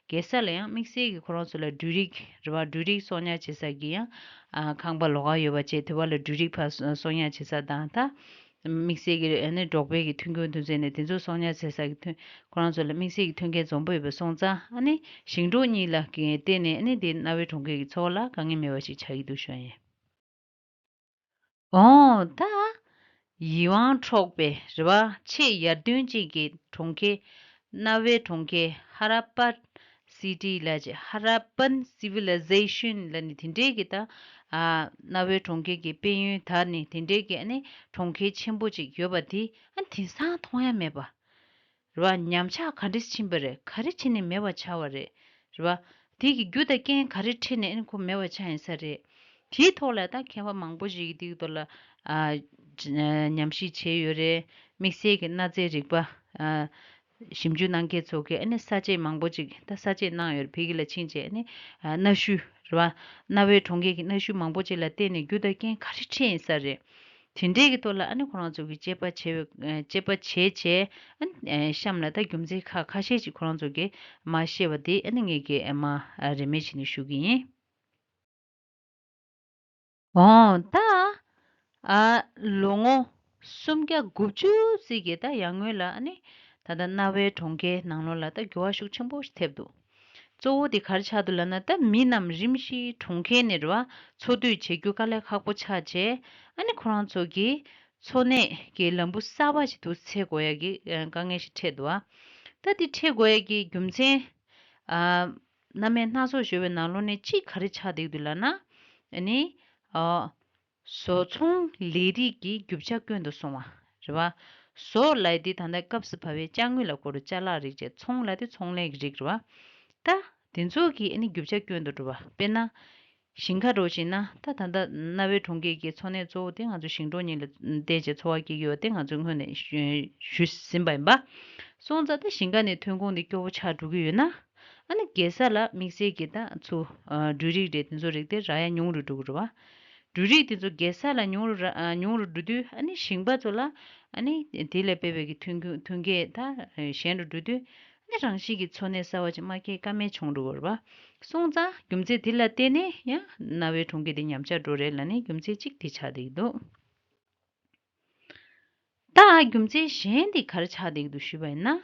རྒྱལ་ས་ལ་ཡང་དམིགས་བསལ་གྱི་ཁོ་རང་ཚོ་ལ་འབྲུ་རིགས་རེད་བ། འབྲུ་རིགས་གསོག་ཉར་བྱེད་ས་གི་ཡང་ཨ་ཁང་པ་ལོགས་ཀ་ཡོད་པ་བྱས། དེ་བ་ལ་འབྲུ་རིགས་ཕར་གསོག་ཉར་བྱེད་ས་དང་། ད་དམིགས་བསལ་གྱི་ཨ་ནི་འབྲོག་པའི་གི་ཐོན་ཁུངས་ཐོན་རྫས་ནས་དེ་ཚོ་གསོག་ཉར་བྱེད་ས་གི་ཐོན་ཁོ་རང་ཚོ་ལ་དམིགས་བསལ་གྱི་ཐོན་སྐྱེད་འཛོམས་པོ་ཡོད་པ་སོང་ཙང་། ཨ་ནི་ཞིང་འབྲོག་གཉིས་ལ་གི་བརྟེན་ནས་ཨ་ནི་དེ་གནའ་བོའི་གྲོང་ཁྱེར་གྱི་འཚོ་བ་ལ་དཀའ་ངལ་མེད་པ་ཞིག་ཆགས་ཀྱི་འདུག་ཞུ་ཡ་ཡིན། འོ། ད་ཡིད་དབང་འཕྲོག་པའི་རེད་བ། ཆེས་ཡར་ཐོན་ཅན་གྱི་གྲོང་ཁྱེར། གནའ་བོའི་གྲོང་ཁྱེར་ཧ་ར་པ་སི་ཊི་ལབ་བྱས། ཧ་ར་པན་སི་ཝི་ལི་ཛེ་ཤན་ལབ་ནས་དེ་འདྲའི་གི་ད་ཨ་གནའ་བོའི་གྲོང་ཁྱེར་གྱི་དཔལ་ཡོན་དར་ནས་དེ་འདྲའི་གི་ཨ་ནི་གྲོང་ཁྱེར་ཆེན་པོ་ཅིག་ཡོད་པ་དེ་ཨ་དེང་སང་མཐོང་ཡ་མེད་པ། རེད་བ། ཉམས་ཆག་ག་འདྲས་ཕྱིན་པ་རེད། ག་རེ་བྱས་ནས་མེད་པ་ཆགས་པ་རེད། རེད་བ། དེ་གི་རྒྱུ་དང་རྐྱེན་ག་རེ་འཕྲད་ནས་ཨ་ནི་ཁོ་མེད་པ་ཆགས་ཡིན་ས་རེད། དེའི་ཐོག་ལ་ད་མཁས་པ་མང་པོ་ཞིག་གིས་དེའི་ཐོག་ལ་ཨ་ཉམས་ཞིབ་བྱས་ཡོད་རེད། དམིགས་བསལ་གྱི་གནའ་རྫས་རིག་པ་ཨ་ཞིབ་འཇུག་གནང་མཁན་ཚོ་གིས་ཨ་ནི་ས་བཅད་མང་པོ་ཅིག་ད་ས་བཅད་གནང་ཡོད་རེད། བོད་སྐད་ལ་ཕྱིན་བྱས་ཨ་ནི་ཨ་གནའ་ཤུལ་རེད་བ། གནའ་བོའི་གྲོང་ཁྱེར་གྱི་གནའ་ཤུལ་མང་པོ་ཅིག་ལ་བརྟེན་ནས་རྒྱུ་དང་རྐྱེན་ག་རེ་འཕྲད་ཡིན་ས་རེད། དེ་འདྲའི་གི་ཐོག་ལ་ཨ་ནི་ཁོ་རང་ཚོ་གི་དཔྱད་པ་བྱས་པའི་དཔྱད་པ་བྱས་བྱས་ཨ་ནི་གཤམ་ལ་ད་རྒྱུ་མཚན་ཁག་ཁ་ཤས་ཅིག་ཁོ་རང་ཚོ་གིས་མར་བཤད་པ་དེ་ཨ་ནི་ངས་གི་མར་རེ་མིག་བྱས་ནས་ཞུ་གི་ཡིན། འོ། ད་ཨ་ལོ་ངོ་སུམ་བརྒྱ་དགུ་བཅུ་ཙམ་གྱི་ད་ཡར་སྔོན་ལ་ཨ་ནི་ད་ལྟ་གནའ་བོའི་གྲོང་ཁྱེར་ནང་ལོགས་ལ་ད་འགྱུར་བ་ཤུགས་ཆེན་པོ་ཞིག་ཐེབས་འདུག་གཙོ་བོ་དེ་ག་རེ་ཆགས་འདུག་ལབ་ན། ད་མི་རྣམས་རིམ་བཞིན་གྲོང་ཁྱེར་ནས་རེད་བ། འཚོ་སྡོད་བྱེད་རྒྱུ་དཀའ་ལས་ཁག་པོ་ཆགས་བྱས། ཨ་ནི་ཁོ་རང་ཚོ་གིས་འཚོ་གནས་ཀྱི་ལམ་བུ་གསར་པ་ཞིག་ཏུ་འཚོལ་དགོས་ཡ་གི་ཨ་དཀའ་ངལ་ཞིག་འཕྲད་འདུག་བ། ད་དེ་འཕྲད་དགོས་ཡ་གི་རྒྱུ་མཚན་ཨ་རྣམ་དབྱེ་སྣ་ཚོགས་ཡོད་པའི་ནང་ལོགས་ནས་གཅིག་ག་རེ་ཆགས་བསྡད་འདུག་ལབ་ན། ཨ་ནི་ཨ་བཟོ་ཚོང་ལས་རིགས་ཀྱི་རྒྱུ་ཆ་དཀོན་དུ་སོང་བ་རེད་བ། བཟོ་ལབ་དེ་ད་ལྟ་སྐབས་སུ་བབས་པའི་ཅ་དངོས་ལ་གོ་རུ་ཅ་ལག་རིགས་བྱས། ཚོང་ལབ་དེ་ཚོང་ལས་ཀྱི་རིགས་རེད་བ། ད་དེ་ཚོ་གི་ཨ་ནི་རྒྱུ་ཆ་དཀོན་དུ་འགྲོ་བ། དཔེར་ན་ཞིང་ཁ་འགྲོ་བྱས་ན། ད་ད་ལྟ་གནའ་བོའི་གྲོང་ཁྱེར་གྱི་འཚོ་གནས་གཙོ་བོ་དེ་ང་ཚོ་ཞིང་འབྲོག་གཉིས་ལ་བརྟེན་བྱས་འཚོ་བ་སྐྱེལ་གྱི་ཡོད་པ་དེ་ང་ཚོས་སྔོན་ནས་ཞུས་ཟིན་པ་ཡིན་པ། སོང་ཙང་ད་ཞིང་ཁ་ནས་ཐོན་ཁུངས་དེ་སྐྱོ་བོ་ཆགས་འགྲོ་གི་ཡོད་ན། ཨ་ནི་རྒྱལ་ས་ལ་དམིགས་བསལ་གྱི་ད་ཚུར་ཨ་འབྲུ་རིགས་རེད། དེ་ཚོ་རིགས་དེ་རག་ཡ་ཉུང་རུ་འགྲོ་གི་རེད་བ། འབྲུ་རིགས་དེ་ཚོ་རྒྱལ་ས་ལ་ཉུང་རུ་ར་ཨ་ཉུང་རུ་འགྲོ་དུས་ཨ་ནི་ཞིང་པ་ཚོ་ལ་ཨ་ནི་དེ་ལས་སྤེལ་བའི་གི་ཐོན་ཁུངས་ཐོན་སྐྱེད་ད་ཞན་རུ་འགྲོ་དུས་ཨ་ནི་རང་བཞིན་གྱི་འཚོ་གནས་གསར་བ་ཅིག་མ་སྐྱེལ་ཀ་མེད་བྱུང་འགྲོ་གི་རེད་བ། སོང་ཙང་རྒྱུ་མཚན་དེ་ལ་བརྟེན་ནས་ཡང་གནའ་བོའི་གྲོང་ཁྱེར་དེ་ཉམས་ཆག་འགྲོ་རེད་ལབ་ནས་རྒྱུ་མཚན་གཅིག་དེ་ཆགས་བསྡད་ཀྱི་འདུག་ད་རྒྱུ་མཚན་གཞན་དེ་ག་རེ་ཆགས་བསྡད་ཀྱི་འདུག་ཞུས་པ་ཡིན་ན།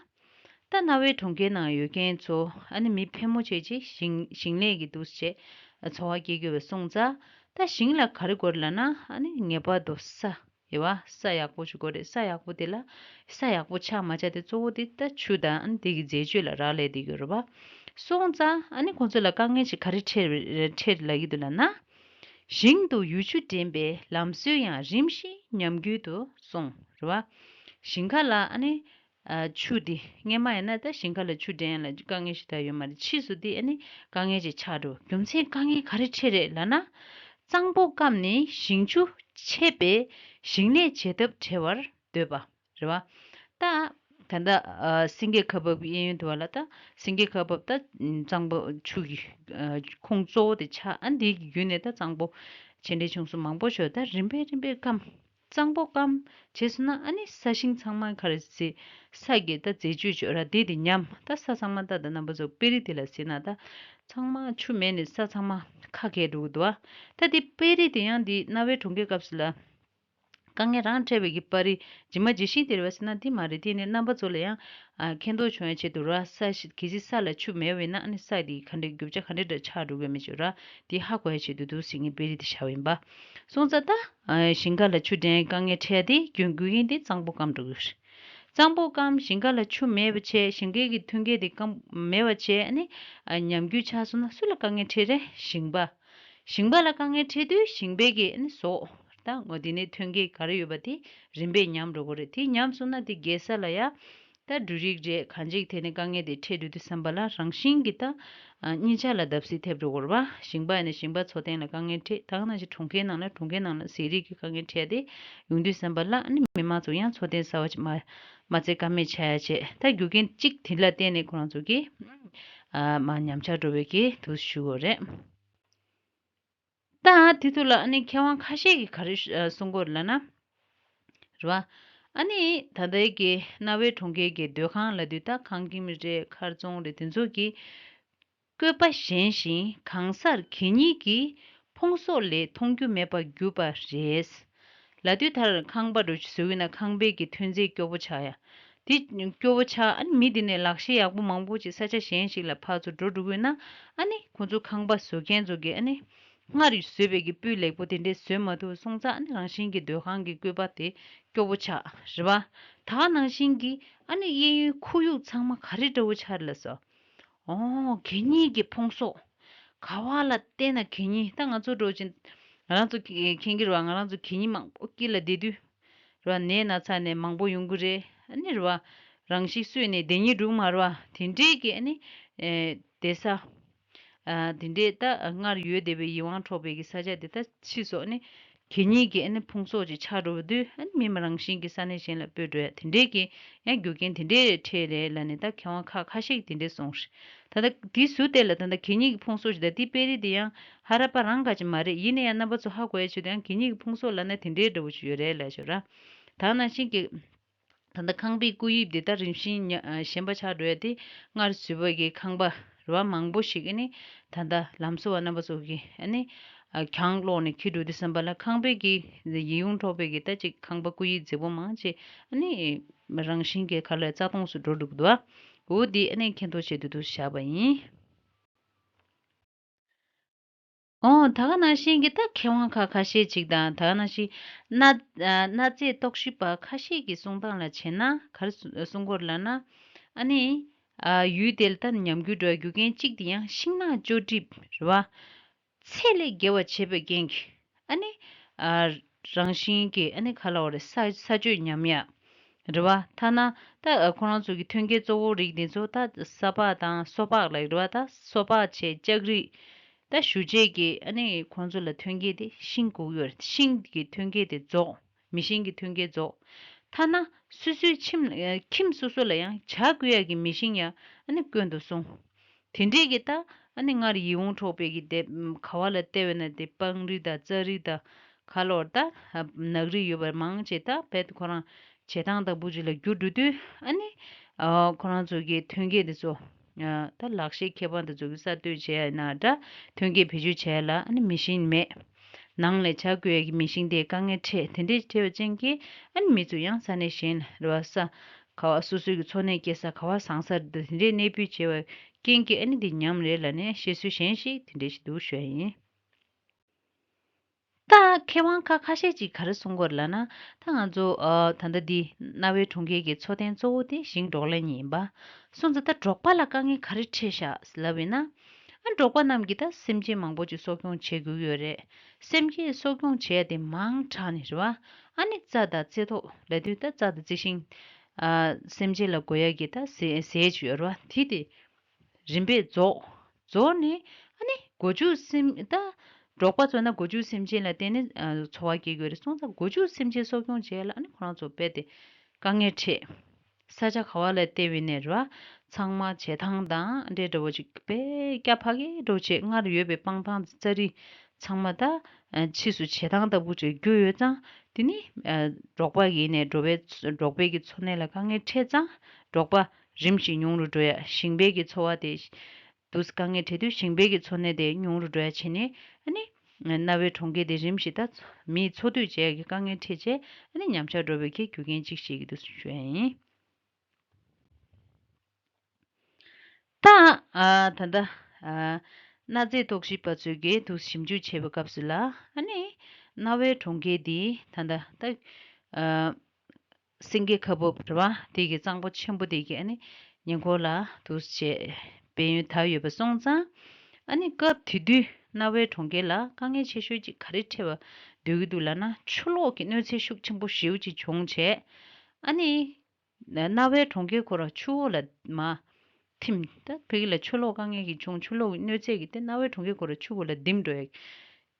ད་གནའ་བོའི་གྲོང་ཁྱེར་ནང་ཡོད་མཁན་ཚོ་ཨ་ནི་མི་ཕལ་མོ་ཆེ་ཅིག་ཞིང་ཞིང་ལས་ཀྱི་འདུག་སེ་བྱས་འཚོ་བ་སྐྱེལ་གྱི་ཡོད་པ་སོང་ཙང་། ད་ཞིང་ལ་ག་རེ་དགོས་རེད་ལབ་ན། ཨ་ནི་ངེས་པར་དུ་ས་ཡོད་པ། ས་ཡག་པོ་ཞིག་དགོས་རེད། ས་ཡག་པོ་དེ་ལ་ས་ཡག་པོ་ཆགས་མ་ཆགས་དེ་གཙོ་བོ་དེ་ད་ཆུ་དང་ཨ་ནི་དེ་གི་འཛད་སྤྱོད་ལ་རག་ལས་བསྡད་ཀྱི་ཡོད་རེད་པ། སོང་ཙང་ཨ་ནི་ཁོང་ཚོ་ལ་དཀའ་ངལ་ཅིག་ག་རེ་འཕྲད་འཕྲད་ལབ་ཀྱི་འདུག་ལབ་ན། ཞིང་དུ་ཡུལ་ཆུ་འདྲེན་པའི་ལམ་སྲོལ་ཡང་རིམ་བཞིན་ཉམས་རྒུད་དུ་སོང་། རེད་བ། ཞིང་ཁ་ལ་ཨ་ནི་ཨ་ཆུ་དེ་སྔས་མ་ཡིན་ན་ད་ཞིང་ཁ་ལ་ཆུ་འདྲེན་ཡ་ལ་དཀའ་ངལ་ཞིག་ད་ཡོད་མ་རེད། ཕྱིས་སུ་དེ་ཨ་ནི་དཀའ་ངལ་ཅིག་ཆགས་འགྲོ། རྒྱུ་མཚན་དཀའ་ངལ་ག་རེ་འཕྲད་རེད་ལབ་ན། གཙང་པོ་སྐམ་ནས་ཞིང་ཆུ་ ཆད་པའི་ཞིང་ལས་བྱེད་ཐབས་བྲལ་བར་འདོད་པ། རེད་བ། ད། ད་ལྟ་ཨ་སེང་གེ་ཁ་འབབ་ཀྱི་གཡས་གཡོན་དུ་བ་ལ་ད་སེང་གེ་ཁ་འབབ་ད་གཙང་པོ་ཆུ་གི་ཨ་ཁུངས་གཙོ་བོ་དེ་ཆགས། ཨ་འདི་གི་བརྒྱུད་ནས་ད་གཙང་པོ་ཆེ་འབྲིང་ཆུང་གསུམ་མང་པོ་ཞིག་ད་རིམ་པས་རིམ་པས་སྐམ། གཙང་པོ་སྐམ་བྱས་སོང་ན་ཨ་ནི་ས་ཞིང་ཚང་མ་ག་རེ་ཟེར། ས་གི་ད་རྫས་ཆུ་ཅོ་ར་དེ་དེ་ཉམས། ད་ས་ཚང་མ་ད་ད་རྣམ་པ་ཚོ་དཔེ་རིས་དེ་ལ་ཟེར་ན་ད་ཚང་མ་ཆུ་མེད་ནས་ས་ཚང་མ་ཁ་གས་འགྲོ་གི་འདུག་བ། ད་དེ་དཔེ་རིས་དེ་ཡང་དེ་གནའ་བོའི་གྲོང་ཁྱེར་སྐབས་སུ་ལ། དཀའ་ངལ་རང་འཕྲད་པའི་གི་པར་རིས་ཇི་མ་ཇི་བཞིན་དེ་རེད་བ་ཟེར་ན་དེ་མ་རེད། དེ་ནི་རྣམ་པ་ཚོ་ལ་ཡང་ཨ་མཁྱེན་རྟོགས་བྱུང་ཡ་ཆེད་དུ་ར། ས་ཞིག་གལ་སྲིད་ས་ལ་ཆུ་མེད་པ་ཡིན་ན་ཨ་ནི་ས་དེ་ག་འདྲའི་རྒྱུ་ཆ་ག་འདྲའི་འདྲ་ཆགས་འགྲོ་གི་མེད་ཅོ་ར། དེ་ཧ་གོ་ཡ་ཆེད་དུ་འདུག་ཟེར་ངས་དཔེ་རིས་དེ་བཞག་པ་ཡིན་པ། སོང་ཙང་ད་ཨ་ཞིང་ཁ་ལ་ཆུ་འདྲེན་དཀའ་ངལ་འཕྲད་དེ་རྒྱུ་རྒྱུ་རྐྱེན་དེ་གཙང་པོ་སྐམ་འགྲོ་གི་རེད། གཙང་པོ་སྐམ་ཞིང་ཁ་ལ་ཆུ་མེད་པ་བྱས། ཞིང་ཁའི་གི་ཐོན་སྐྱེད་དེ་སྐམ་མེད་པ་བྱས། ཨ་ནི་ཨ་ཉམས་རྒུད་ཆགས་སོང་ན་སུ་ལ་དཀའ་ངལ་འཕྲད་རེད། ཞིང་པ། ཞིང་པ་ལ་དཀའ་ངལ་འཕྲད་དུས་ཞིང་པའི་གི་ཨ་ནི་ཟོག་ད་ངོ་དེ་ནས་ཐོན་སྐྱེད་ག་རེ་ཡོད་པ་དེ་རིམ་པས་ཉམས་འགྲོ་གི་རེད། དེ་ཉམས་སོང་ན་དེ་རྒྱལ་ས་ལ་ཡ་ད་འབྲུ་རིགས་རེད་གང་ཅིག་དེ་ནས་དཀའ་ངལ་དེ་འཕྲད་འགྲོ་དུས་ཙམ་པ་ལ་རང་བཞིན་གྱི་ད་ཨ་གཉིས་ཆ་ལ་བརྡབ་གསིག་ཐེབས་འགྲོ་གི་རེད་བ། ཞིང་པ་ཡིན་ན་ཞིང་པ་འཚོ་རྟེན་ལ་དཀའ་ངལ་འཕྲད། ད་ག་ནང་བཞིན་གྲོང་ཁྱེར་ནང་ལ་གྲོང་ཁྱེར་ནང་ལ་ཟས་རིགས་ཀྱི་དཀའ་ངལ་འཕྲད་དེ་ཡོང་དུས་ཙམ་པ་ལ་ཨ་ནི་མི་མང་ཚོ་ཡང་འཚོ་རྟེན་གསར་པ་ཅིག་མ་མ་བཙལ་ཀ་མེད་ཆགས་ཡ་བྱས། ད་རྒྱུ་རྐྱེན་གཅིག་དེ་ལ་བརྟེན་ནས་ཁོ་རང་ཚོ་གི་ཨ་མ་ཉམས་ཆག་འགྲོ་བའི་གི་དུ་ཞུ་དགོས་རེད། ད་དེ་ཐོག་ལ་ཨ་ནི་མཁས་དབང་ཁ་ཤས་ཀྱིས་ག་རེ་ཨ་གསུང་གི་ཡོད་ལབ་ན། རེད་བ། ཨ་ནི་ད་ལྟའི་གི་གནའ་བོའི་གྲོང་ཁྱེར་གྱི་སྡོད་ཁང་ལབ་དུས་ད་ཁང་ཁྱིམ་རེད་མཁར་རྫོང་རེད་དེ་ཚོ་གི་བཀོད་པ་ཞན་ཞིང་གང་སར་གད་སྙིགས་ཀྱི་ཕུང་གསོག་ལས་མཐོང་རྒྱུ་མེད་པར་གྱུར་པ་རེད། ལབ་དུས་ད་ཁང་པ་འདྲ་བོ་ཞིག་བཟོ་གི་ན་ཁང་པའི་གི་ཐོན་རྫས་སྐྱོ་པོ་ཆགས་ཡ། དེ་སྐྱོ་བོ་ཆགས། ཨ་ནི་མི་དེ་ནས་ལག་ཤེས་ཡག་པོ་མང་པོ་ཅིག་ས་ཆ་གཞན་ཞིག་ལ་ཕར་ཚུར་འགྲོ་འགྲོ་གི་ཡོད་ན། ཨ་ནི་ཁོ་ཚོ་ཁང་པ་བཟོ་མཁན་ཚོ་གིས་ཨ་ནི་སྔར་བཟོས་པའི་གི་སྤུས་ལེགས་པོ་དེ་འདྲས་བཟོས་མ་ཐུབ་སོང་ཙང་ཨ་ནི་རང་བཞིན་གྱི་སྡོད་ཁང་གི་བཀོད་པ་དེ་སྐྱོ་བོ་ཆགས་རེད་བ། ད་ག་ནང་བཞིན་གྱི་ཨ་ནི་གཡས་གཡོན་ཁོར་ཡུག་ཚང་མ་ག་རེ་འདྲ་བོ་ཆགས་རེད་ལབ་སོང་། ཨོ་གད་སྙིགས་ཀྱི་ཕུང་གསོག་ག་བ་ལ་བལྟས་ན་གད་སྙིགས། ད་ང་ཚོ་འགྲོ་ཅིང་ང་རང་ཚོ་མཁྱེན་གྱི་རེད་བ། ང་རང་ཚོ་གད་སྙིགས་མང་པོ་དཀྱིལ་ལ་བསྡད་དུས། རེད་བ། ནད་ན་ཚ་ནས་མང་པོ་ཡོང་གི་རེད། ཨ་ནི་རེད་བ། རང་ཤི་གསོས་ནས་བདེན་གཉིས་འགྲུབ་མ་རེད་བ། དེ་འདྲས་ཀྱི་ཨ་ནི་ཨེ་བསྡད་ས། ཨ་དེ་འདྲས་ད་སྔར་ཡོད་བསྡད་པའི་ཡིད་དབང་འཕྲོག་པའི་གི་ས་ཆ་དེ་ད་ཕྱིས་སོ་ཨ་ནི་གད་སྙིགས་ཀྱི་ཨ་ནི་ཕུང་གསོག་ཅིག་ཆགས་འགྲོ་བ་དུས་ཨ་ནི་མི་མ་རང་བཞིན་གྱི་ས་གནས་གཞན་ལ་སྤོས་འགྲོ་ཡ་དེ་འདྲས་ཀྱི་ཡང་རྒྱུ་རྐྱེན་དེ་འདྲས་འཕྲད་རེད་ལབ་ནས་ད་མཁས་དབང་ཁག་ཁ་ཤས་ཀྱིས་དེ་འདྲས་གསུངས་རེད། ད་ལྟ་དེ་ཟུར་དེ་ལ་ད་ལྟ་གད་སྙིགས་ཀྱི་ཕུང་གསོག་ཅིག་ད་དེ་དཔེ་རིས་དེ་ཡང་ཧ་ར་པ་རང་ག་ཅིག་མ་རེད། ཡིན་ན་ཡང་རྣམ་པ་ཚོ་ཧ་གོ་ཡ་ཆེད་དུ་ཡང་གད་སྙིགས་ཀྱི་ཕུང་གསོག་ལབ་ན་དེ་འདྲའི་འདྲ་བོ་ཅིག་ཡོད་རེད་ལབ་ཤོད་ར། ད་ནང་བཞིན་གྱི་ད་ལྟ་ཁང་པའི་སྐུ་དབྱིབས་དེ་ད་རིམ་བཞིན་ཉ་ཨ་ཞན་པ་ཆགས་འགྲོ་ཡ་དེ་སྔར་བཟོས་པ་གི་ཁང་པ་རེད་བ། མང་པོ་ཞིག་ཨ་ནི་ད་ལྟ་ལམ་བཟོ་བ་རྣམ་པ་ཚོ་གིས་ཨ་ནི་ཨ་གྱང་སློག་ནས་འཁྱེར་འགྲོ་དུས་ཙམ་པ་ལ་ཁང་པའི་གི་ཡིད་དབང་འཕྲོག་པའི་གི་ད་ཅིག་ཁང་པ་སྐུ་དབྱིབས་མཛེས་པོ་མང་ཆེ་ཨ་ནི་རང་བཞིན་གྱི་ཁ་ལ་རྩ་སྟོངས་སུ་འགྲོ་འགྲོ་གི་འདུག་བ། འོ་དེ་ཨ་ནི་མཁྱེན་རྟོགས་བྱེད་དུ་འདུག་བཞག་པ་ཡིན། ཨོ་ད་ག་ནང་བཞིན་གྱི་ད་མཁས་དབང་ཁག་ཁ་ཤས་ཅིག་དང་ད་ག་ནང་བཞིན་གནའ་ཨ་གནའ་རྫས་རྟོག་ཞིབ་པ་ཁ་ཤས་ཀྱི་གསུང་སྟངས་ལ་བྱས་ན་ག་རེ་གསུང་གི་ཡོད་ལབ་ན། ཨ་ནི་ཨ་ཡུལ་དེ་ལ་ད་ཉམས་རྒུད་འགྲོ་བའི་རྒྱུ་རྐྱེན་གཅིག་དེ་ཡང་ཤིང་ནགས་བཅོས་སྒྲིག་རེད་བ། ཚད་ལས་བརྒལ་བ་བྱས་པའི་རྐྱེན་གྱིས་ཨ་ནི་ཨ་རང་བཞིན་གྱིས་ཨ་ནི་ག་ལབ་དགོས་རེད། ས་ས་སྤྱོད་ཉམས་ཡ་རེད་བ། ཐ་ན་ད་ཨ་ཁོ་རང་ཚོ་གི་ཐོན་སྐྱེད་གཙོ་བོ་རིགས་དེ་ཚོ་ད་ས་ཕག་དང་སོ་ཕག་ལ་རེད་བ། ད་སོ་ཕག་བྱས་ལྕགས་རིགས་ད་ཞུ་བྱེད་ཀྱི་ཨ་ནི་ཁོང་ཚོ་ལ་ཐོན་སྐྱེད་དེ་ཤིང་དགོས་ཀྱི་ཡོད་རེད། ཤིང་གི་ཐོན་སྐྱེད་དེ་རྫོགས། མེ་ཤིང་གི་ཐོན་སྐྱེད་རྫོགས། ཐ་ན་སོ་སོའི་ཁྱིམ་ཨ་ཁྱིམ་སོ་སོ་ལ་ཡང་བྱ་བཀོལ་ཡག་གི་མེ་ཤིང་ཡང་ཨ་ནི་བཀོན་དུ་སོང་། དེ་འདྲས་ཀྱི་ད་ཨ་ནི་སྔར་ཡིད་འོང་འཕྲོག་པའི་གི་དེ་ག་བ་ལ་བལྟས་པས་ན་དེ་སྤང་རི་དང་རྩྭ་རི་དང་ག་ལོར་ད་ནགས་རི་ཡོད་པ་མང་ཆེ་ད་བལ་ཁོ་རང་བྱེ་ཐང་དང་པོ་ཅིག་ལ་འགྱུར་འགྲོ་དུས་ཨ་ནི་ཨ་ཁོ་རང་ཚོ་གི་ཐོན་སྐྱེད་དེ་ཚོ་ད་ལག་ཤེས་མཁས་པ་དེ་ཚོ་གི་གསར་གཏོད་བྱས་ཡ་ན་འདྲ་ཐོན་སྐྱེད་བེད་སྤྱོད་བྱས་ཡ་ལ་ཨ་ནི་མེ་ཤིང་མེད། ནང་ལས་བྱ་བཀོལ་ཡ་གི་མེ་ཤིང་དེ་དཀའ་ངལ་འཕྲད། དེ་འདྲས་འཕྲད་པ་ཅན་གྱི་ཨ་ནི་མི་ཚོ་ཡང་ས་གནས་གཞན་ལ་རེད་བ། ས་ག་བ་སོ་སོའི་གི་འཚོ་གནས་སྐྱེལ་ས་ག་བ་བཟང་ས་རེད། དེ་འདྲས་གནས་སྤོས་བྱས་པའི་རྐྱེན་གྱིས་ཨ་ནི་འདི་ཉམས་རེད་ལབ་ནས་བཤད་སྲོལ་གཞན་ཞིག་དེ་འདྲས་ཞིག་འདུག་ཞུ་ཡ་ཡིན། ད་མཁས་དབང་ཁག་ཁ་ཤས་ཅིག་ག་རེ་གསུང་གི་ཡོད་ལབ་ན། ད་ང་ཚོ་ཨ་ད་ལྟ་འདི་གནའ་བོའི་གྲོང་ཁྱེར་གྱི་འཚོ་རྟེན་གཙོ་བོ་དེ་ཞིང་འབྲོག་ལས་གཉིས་ཡིན་པ། སོང་ཙང་ད་འབྲོག་པ་ལ་དཀའ་ངལ་ག་རེ་འཕྲད་ཤག་ལབ་ཡིན་ན། ཨ་འབྲོག་པ་རྣམས་ཀྱིས་ད་སེམས་ཅན་མང་པོ་ཅིག་གསོ་སྐྱོང་བྱེད་དགོས་ཀྱི་ཡོད་རེད། སེམས་ཅན་གསོ་སྐྱོང་བྱས་ཏེ་མང་དྲགས་ནས་རེད་བ། ཨ་ནི་རྩྭ་དང་རྩེ་ཐོག་ལབ་དུས་ད་རྩྭ་དང་རྩི་ཤིང་ཨ་སེམས་ཅན་ལ་དགོས་ཡ་གི་ད་ཟས་ཟས་ཅིག་ཡོད་རེད་བ། དེ་དེ་རིམ་པས་རྫོགས། རྫོགས་ནས་ཨ་ནི་སྒོ་ཕྱུགས་སེམས་ད་ འབྲོག་པ་ཚོ་ན་སྒོ་ཕྱུགས་སེམས་ཅན་ལ་བརྟེན་ནས་ཨ་འཚོ་བ་སྐྱེལ་དགོས་རེད། སོང་ཙང་སྒོ་ཕྱུགས་སེམས་ཅན་གསོ་སྐྱོང་བྱེད་ཡ་ལ་ཨ་ནི་ཁོ་རང་ཚོ་རྦད་དེ་དཀའ་ངལ་འཕྲད། ས་ཆ་ག་བ་ལ་བལྟས་པ་ཡིན་ནའི་རེད་བ། ཚང་མ་བྱེ་ཐང་དང་འདྲེ་འདྲ་བོ་ཅིག་དཔེ་སྐྱ་ཕ་གི་འགྲོ་བྱེད། སྔར་ཡོད་པའི་སྤང་ཐང་ཙ་རི་ཚང་མ་ད་ཨ་ཕྱིས་སུ་བྱེ་ཐང་ལྟ་བུ་ཅིག་གྱུར་ཡོད་ཙང་། དེ་ནི་ཨ་འབྲོག་པ་ཡིན་ནའི་འབྲོག་པའི་འབྲོག་པའི་གི་འཚོ་གནས་ལ་དཀའ་ངལ་འཕྲད་ཙང་འབྲོག་པ་རིམ་བཞིན་ཉུང་རུ་འགྲོ་ཡ། ཞིང་པའི་གི་འཚོ་བ་དེ་དུས་དཀའ་ངལ་འཕྲད་དུས་ཞིང་པའི་གི་འཚོ་གནས་དེ་ཉུང་རུ་འགྲོ་ཡ་བྱས་ནས། ཨ་ནི་གནའ་བོའི་གྲོང་ཁྱེར་དེ་རིམ་བཞིན་ད་མིའི་འཚོ་སྡོད་བྱེད་ཡ་གི་དཀའ་ངལ་འཕྲད་བྱས། ཨ་ནི་ཉམས་ཆག་འགྲོ་བའི་གི་རྒྱུ་རྐྱེན་གཅིག་བྱེད་ཀྱི་འདུག་ཞུ་ཡ་ཡིན། ད་ཨ་ད་ལྟ་ཨ་གནའ་རྫས་རྟོག་ཞིབ་པ་ཚོས་ཀྱིས་དུ་ཞིབ་འཇུག་བྱས་པའི་སྐབས་སུ་ལ། ཨ་ནི་གནའ་བོའི་གྲོང་ཁྱེར་འདི་ད་ལྟ་ད་ཨ་སེང་གེ་ཁ་འབབ་རེད་བ། དེ་གི་གཙང་པོ་ཆེན་པོ་དེ་གི་ཨ་ནི་ཉེ་འཁོར་ལ་དུ་བྱས་དཔལ་ཡོན་དར་ཡོད་པ་སོང་ཙང་། ཨ་ནི་སྐབས་དེ་དུས་གནའ་བོའི་གྲོང་ཁྱེར་ལ་དཀའ་ངལ་ཆེ་ཤོས་ཅིག་ག་རེ་འཕྲད་པ་འདོད་ཀྱི་འདུག་ལབ་ན། ཆུ་ལོག་གི་གནོད་འཚེ་ཤུགས་ཆེན་པོ་ཞེ་པོ་ཅིག་བྱུང་བྱས། ཨ་ནི། ན་གནའ་བོའི་གྲོང་ཁྱེར་ཁོ་རང་ཆུ་འོག་ལ་མར་ཐིམ། ད་ཕ་གི་ལ་ཆུ་ལོག་དཀའ་ངལ་གྱི་བྱུང་། ཆུ་ལོག་གི་གནོད་འཚེ་གི་དེ་གནའ་བོའི་གྲོང་ཁྱེར་ཁོ་རང་ཆུ་འོག་ལ་ཐིམ་འགྲོ་ཡ།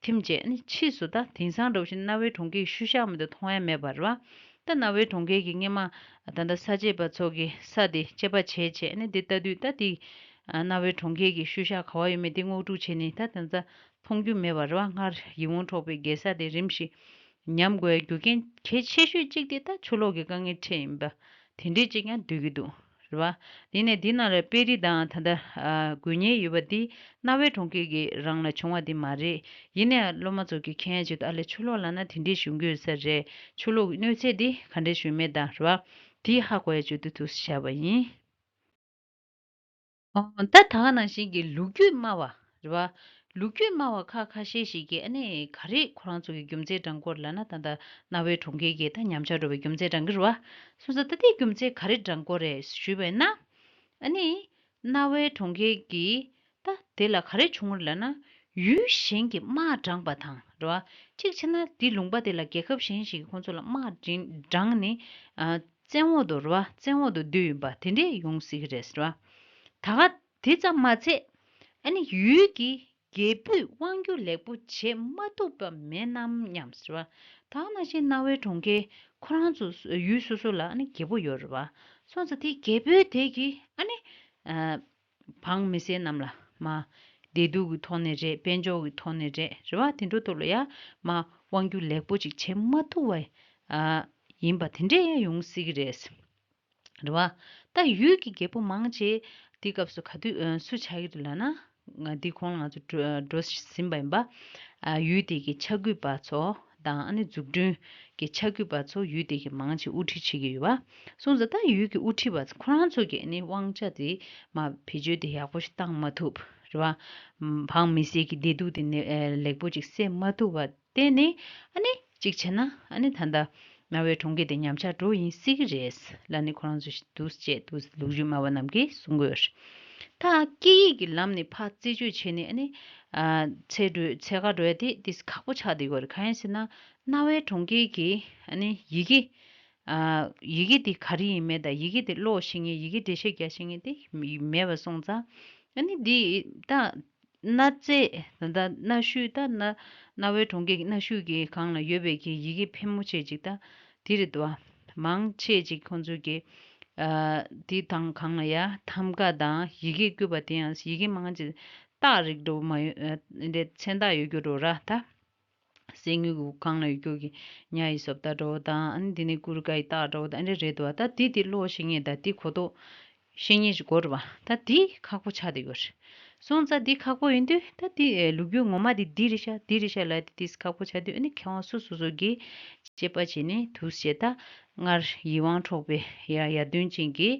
ཐིམ་བྱས་ནི་ཕྱིས་སུ་ད་དེང་སང་འདྲ་བོ་ཞིག་གནའ་བོའི་གྲོང་ཁྱེར་གྱི་ཤུལ་བཞག་མི་འདུག་མཐོང་ཡ་མེད་པ་རེད་བ། ད་གནའ་བོའི་གྲོང་ཁྱེར་གྱི་སྔས་མ་ད་ལྟ་ས་དཔྱད་པ་ཚོ་གི་ས་དེ་དཔྱད་པ་བྱས་བྱས་ནི་དེ་ལྟ་དུས། ད་དེ་གནའ་བོའི་གྲོང་ཁྱེར་གྱི་ཤུལ་བཞག་ག་བ་ཡོད་མེད་དེ་དངོས་སྒྲུབ་བྱས་ནས། ད་དེ་ཚོ་མཐོང་རྒྱུ་མེད་པ་རེད་བ། སྔར་ཡིད་འོང་འཕྲོག་པའི་རྒྱལ་ས་དེ་རིམ་བཞིན་ཉམས་དགོས་རྒྱུ་རྐྱེན་གལ་ཆེ་ཤོས་གཅིག་དེ་ད་ཆུ་ལོག་གི་དཀའ་ངལ་འཕྲད་ཡིན་པ་དེ་འདྲས་ཅིག་ཡང་འདོད་ཀྱི་འདུག་རེད་བ། དེ་ནས་འདི་ནང་ལ་དཔེ་རིས་དང་ད་ལྟ་ཨ་དགོས་ངེས་ཡོད་པ་འདི་གནའ་བོའི་གྲོང་ཁྱེར་གྱི་རང་ལ་བྱུང་བ་འདི་མ་རེད། ཡིན་ནའང་སློབ་མ་ཚོ་གི་མཁྱེན་ཡ་ཆེད་དུ། ཨ་ལས་ཆུ་ལོག་ལབ་ན་དེ་འདྲས་བྱུང་གི་ཡོད་ས་རེད། ཆུ་ལོག་གི་གནོད་འཚེ་འདི་ག་འདྲས་བྱུང་མེད་དང་རེད་བ། དེ་ཧ་གོ་ཡ་ཆེད་དུ་དུ་བཞག་པ་ཡིན། ཨོ། ད་ད་ག་ནང་བཞིན་གྱི་ལོ་རྒྱུས་སྨྲ་བ་རེད་བ། ལོ་རྒྱུས་སྨྲ་བ་ཁ་ཁ་ཤས་ཤིག་གིས་ཨ་ནི་ག་རེ་ཁོ་རང་ཚོ་གི་རྒྱུ་མཚན་དྲངས་ཀྱི་ཡོད་རེད་ལབ་ན། ད་ལྟ་གནའ་བོའི་གྲོང་ཁྱེར་གྱི་ད་ཉམས་ཆག་འགྲོ་བའི་རྒྱུ་མཚན་དྲངས་ཀྱི་རེད་བ། སོང་ཙང་ད་དེའི་རྒྱུ་མཚན་ག་རེ་དྲངས་ཀྱི་ཡོད་རེད་ཞུས་པ་ཡིན་ན། ཨ་ནི་གནའ་བོའི་གྲོང་ཁྱེར་གྱི་ད་དེ་ལ་ག་རེ་བྱུང་བ་རེད་ལབ་ན། ཡུལ་གཞན་གྱིས་དམག་དྲངས་པ་དང་རེད་བ། གཅིག་བྱས་ན་དེ་ལུང་པ་དེ་ལ་རྒྱལ་ཁབ་གཞན་ཞིག་གིས་ཁོང་ཚོ་ལ་དམག་དྲངས་ནས་ཨ། བཙན་འོག་ཏུ་རེད་བ། བཙན་འོག་ཏུ་བསྡུས་ཡིན་པ་དེ་འདྲས་ཡོང་སྲིད་ཀྱི་རེད་ཟེར་བ། ད་ག་དེ་ཙམ་མ་ཚད། ཨ་ནི་ཡུལ་གྱི་རྒྱལ་པོས་དབང་སྒྱུར་ལེགས་པོ་བྱེད་མ་ཐུབ་པ་མེད་ནམ་སྙམ་ཟེར་བ། ད་ག་ནང་བཞིན་གནའ་བོའི་གྲོང་ཁྱེར་ཁོ་རང་ཚོ་ཡུལ་སོ་སོ་ལ་ཨ་ནི་རྒྱལ་པོ་ཡོད་རེད་བ། སོང་ཙང་དེ་རྒྱལ་པོའི་དེ་གིས་ཨ་ནི། ཨ། འབངས་མི་སེར་རྣམས་ལ་མ། བདེ་སྡུག་གི་ཐོག་ནས་རེད། དཔལ་འབྱོར་གྱི་ཐོག་ནས་རེད། རེད་བ། དེ་འདྲ་ཐོག་ལ་ཡ་མ་དབང་སྒྱུར་ལེགས་པོ་ཅིག་བྱེད་མ་ཐུབ་པ་ཨ་ཡིན་པ་དེ་འདྲས་ཡང་ཡོང་སྲིད་ཀྱི་རེད། རེད་བ། ད་ཡུལ་གྱི་རྒྱལ་པོ་མང་ཆེ་དེ་སྐབས་སུ་ག་དུས་ཨ་སུ་ཆགས་ཀྱི་རེད་ལབ་ན། ང་འདི་གོང་ལ་ང་ཚོ་འགྲོ་འགྲོ་ཟིན་པ་ཡིན་པ། ཨ་ཡུལ་དེ་གི་ཆ་བགོས་པ་ཚོ་དང་། ཨ་ནི་འཛུགས་སྐྲུན་གྱི་ཆ་བགོས་པ་ཚོ་ཡུལ་དེ་གི་མང་ཆེ་དབུ་ཁྲིད་བྱེད་ཀྱི་ཡོད་པ། སོང་ཙང་ད་ཡུལ་གྱི་དབུ་ཁྲིད་པ་ཚོ་ཁོ་རང་ཚོ་གི་ཨ་ནི་དབང་ཆ་དེ་མ་བེད་སྤྱོད་དེ་ཡག་པོ་ཞིག་བཏང་མ་ཐུབ། རེད་བ། འབངས་མི་སེར་གྱི་བདེ་སྡུག་དེ་ནི་ཨ་ལེགས་པོ་ཅིག་སེལ་མ་ཐུབ་པ་བརྟེན་ནས། ཨ་ནི་གཅིག་བྱས་ན་ཨ་ནི་ད་ལྟ་གནའ་བོའི་གྲོང་ཁྱེར་དེ་ཉམས་ཆག་འགྲོ་ཡིན་སྲིད་ཀྱི་རེད་ལབ་ནས་ཁོ་རང་ཚོ་ཞིག་འདུག་སེ་བྱས་འདུག་སེ་ལོ་རྒྱུས་སྨྲ་བ་རྣམས་ཀྱིས་གསུང་གི་ཡོད་རེད། ད་སྐད་ཡིག་གི་ལམ་ནས་ཕར་རྩད་གཅོད་བྱས་ནས། ཨ་ནི་ཨ་ཚད་འགྲོས་ཚད་བཀག་འགྲོ་ཡ་དེ་ཏོག་ཙམ་ཁག་པོ་ཆགས་བསྡད་ཡོད་རེད། གང་ཡིན་ཟེར་ན། གནའ་བོའི་གྲོང་ཁྱེར་གྱི་ཨ་ནི་ཡི་གེ། ཨ་ཡི་གེ་དེ་ག་རེ་ཡིན་མིན་དང་། ཡི་གེ་དེ་ཀློག་ཤེས་མཁན། ཡི་གེ་འགྲེལ་བཤད་རྒྱག་ཤེས་མཁན་དེ་མེད་པ་སོང་ཙང་། ཨ་ནི་འདི་ད་གནའ་རྫས་ད་ལྟ་གནའ་ཤུལ། ད་གནའ་གནའ་བོའི་གྲོང་ཁྱེར་གྱི་གནའ་ཤུལ་གྱི་སྒང་ལ་ཡོད་པའི་གི་ཡི་གེ་ཕལ་མོ་ཆེ་ཅིག་ད་དེ་རེད་འདུག་བ། མང་ཆེ་ཅིག་ཁོང་ཚོའི་གི་ཨ་དེ་དང་སྒང་ལ་ཡ་ཐམ་ག་དང་ཡི་གེ་བཀོད་པ་དེ་ཡང་ཡི་གེ་མང་ཆེ་རྟགས་རིགས་འདྲ་བོ་མ་ཡོད། ཨ་འདྲའི་མཚན་རྟགས་ཡོད་རྒྱུ་འདྲ་བོ་ར། ད་གསེར་དངུལ་གྱི་སྒང་ལ་ཡོད་རྒྱུ་གི་ཉ་ཡི་བཟོ་ལྟ་འདྲ་བོ་དང་། ཨ་ནི་དེ་ནས་ཀུ་རུ་ཀ་ཡི་རྟགས་འདྲ་བོ་དང་། ཨ་འདྲ་རེད་འདུག་བ། ད་དེ་དེ་ཀློག་ཤེས་མཁན་དང་དེ་གོ་རྟོགས་ཤེས་མཁན་ཞིག་དགོས་རེད་བ། ད་དེ་ཁག་པོ་ཆགས་བསྡད་ཡོད་རེད། སོང་ཙང་དེ་ཁག་པོ་ཡིན་དུས། ད་དེ་ལོ་རྒྱུས་ངོ་མ་དེ་འདི་རེད་ཤག་འདི་རེད་ཤག་ལབ་དེ་དེ་ཁག་པོ་ཆགས་དུས། ཨ་ནི་མཁས་དབང་སོ་སོ་སོ་གིས་དཔྱད་པ་བྱས་ནས་འདུག་སེ་བྱས། ད་སྔར་ཡིད་དབང་འཕྲོག་པའི་ཡ་ཡར་ཐོན་ཅན་གྱི་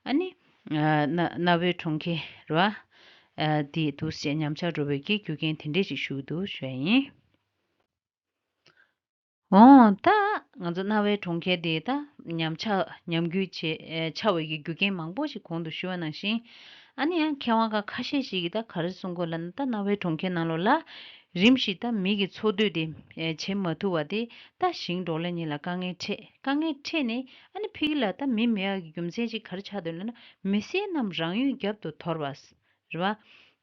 ཨ་ནི་ཨ་གནའ་གནའ་བོའི་གྲོང་ཁྱེར་རེད་བ། ཨ་དེ་འདུག་སེ་ཉམས་ཆག་འགྲོ་བའི་གི་རྒྱུ་རྐྱེན་དེ་འདྲས་ཞིག་ཞུ་གི་འདུག་ཞུ་ཡ་ཡིན། འོ། ད་ང་ཚོ་གནའ་བོའི་གྲོང་ཁྱེར་དེ་ད་ཉམས་ཆག་ཉམས་རྒུད་བྱེད་ཨེ་ཆགས་པའི་གི་རྒྱུ་རྐྱེན་མང་པོ་ཞིག་གོང་དུ་ཞུས་པ་ནང་བཞིན། ཨ་ནི་ཡང་མཁས་དབང་ཁ་ཁ་ཤས་ཤིག་གིས་ད་ག་རེ་གསུང་གི་ཡོད་ལབ་ན། ད་གནའ་བོའི་གྲོང་ཁྱེར་ནང་ལོགས་ལ་རིམ་བཞིན་ད་མི་གི་འཚོ་སྡོད་དེ་ཨེ་བྱེད་མ་ཐུབ་པ་དེ། ད་ཞིང་འབྲོག་ལས་གཉིས་ལ་དཀའ་ངལ་འཕྲད། དཀའ་ངལ་འཕྲད་ནས་ཨ་ནི་ཕ་གི་ལ་ད་མི་མེད་པ་གི་རྒྱུ་མཚན་ཅིག་ག་རེ་ཆགས་འདུག་ལབ་ན། མི་སེར་རྣམས་རང་ཡུལ་རྒྱབ་ཏུ་དོར་བ། རེད་བ།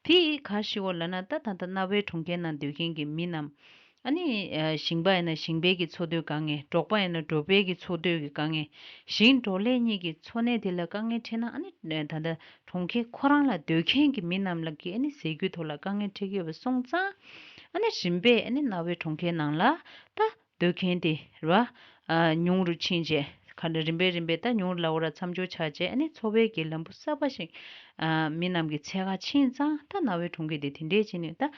དེ་ག་ཞིག་འོ་ལབ་ན། ད་ད་ལྟ་གནའ་བོའི་གྲོང་ཁྱེར་ནང་སྡོད་མཁན་གྱི་མི་རྣམས། ཨ་ནི་ཨ་ཞིང་པ་ཡིན་ན་ཞིང་པའི་གི་འཚོ་སྡོད་དཀའ་ངལ། འབྲོག་པ་ཡིན་ན་འབྲོག་པའི་གི་འཚོ་སྡོད་ཀྱི་དཀའ་ངལ། ཞིང་འབྲོག་ལས་གཉིས་ཀྱི་འཚོ་གནས་དེ་ལ་དཀའ་ངལ་འཕྲད་ན། ཨ་ནི་ད་ལྟ་གྲོང་ཁྱེར་ཁོ་རང་ལ་སྡོད་མཁན་གྱི་མི་རྣམས་ལ་གི་ཨ་ནི་ཟས་རྒྱུའི་ཐོག་ལ་དཀའ་ངལ་འཕྲད་ཀྱི་ཡོད་པ་སོང་ཙང་། ཨ་ནི་རིམ་པས་ཨ་ནི་གནའ་བོའི་གྲོང་ཁྱེར་ནང་ལ་ད་སྡོད་མཁན་དེ་རེད་བ། ཨ་ཉུང་རུ་ཕྱིན་རྗེས། ག་འདྲ་རིམ་པས་རིམ་པས་ད་ཉུང་རུ་ལ་འོ་ར་མཚམས་འཇོག་ཆགས་རྗེས། ཨ་ནི་འཚོ་བའི་གི་ལམ་བུ་གསར་པ་ཞིག་ཨ་མི་རྣམས་ཀྱི་འཚོལ་ག་ཕྱིན་ཙང་། ད་གནའ་བོའི་གྲོང་ཁྱེར་དེ་དེ་འདྲས་བྱས་ནས་ད་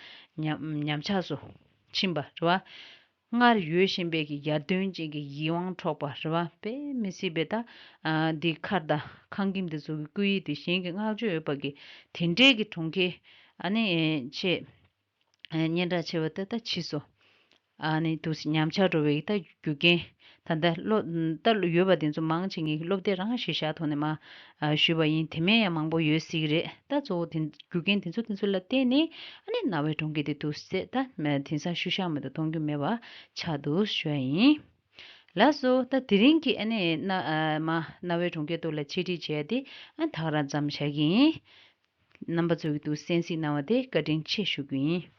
ཉམས་ཉམས་ཆག་སུ་ཕྱིན་པ་རེད་བ། སྔར་ཡོད་བཞིན་པའི་གི་ཡར་ཐོན་ཅན་གྱི་ཡིད་དབང་འཕྲོག་པ་རེད་བ། དཔེ་མི་སྲིད་པའི་ད་ཨ་འདི་མཁར་དང་ཁང་ཁྱིམ་དེ་ཚོ་གི་སྐུ་ཡི་དེ་གཞན་གྱི་བསྔགས་བརྗོད་ཡོད་པ་གི་དེ་འདྲས་ཀྱི་གྲོང་ཁྱེར། ཨ་ནི་ཆེས་སྙན་གྲགས་ཆེ་བ་ད་ད་ཕྱིས་སོ། ཨ་ནི་འདུག་སེ་ཉམས་ཆག་འགྲོ་བའི་ད་རྒྱུ་རྐྱེན། ད་ལྟ་སློབ་ད་ཡོད་པ་དེ་ཚོ་མང་ཆེ་ངས་སློབ་དེབ་རང་ཞིག་བཞག་ཐོག་ནས་མ་ཨ་ཞུས་པ་ཡིན། དེ་མིན་ཡང་མང་པོ་ཡོད་སྲིད་ཀྱི་རེད། ད་གཙོ་བོ་དེ་རྒྱུ་རྐྱེན་དེ་ཚོ་དེ་ཚོ་ལ་བརྟེན་ནས། ཨ་ནི་གནའ་བོའི་གྲོང་ཁྱེར་དེ་འདུག་སེ་ད་དེང་སང་ཤུལ་བཞག་མེད་དུ་གཏོང་རྒྱུ་མེད་པ་ཆགས་འདུག་ཞུ་ཡ་ཡིན། ལགས་སོ། ད་དེ་རིང་གི་ཨ་ནི་གནའ་ཨ་མ་གནའ་བོའི་གྲོང་ཁྱེར་ཐོག་ལ་འཆད་ཁྲིད་བྱས་ཏེ་ཨ་ད་ག་རང་མཚམས་བཞག་གི་ཡིན། རྣམ་པ་ཚོ་གིས་འདུག་སེ་གསན་གཟིགས་གནང་བ་དེ་བཀའ་དྲིན་ཆེ་ཞུ་རྒྱུ་ཡིན།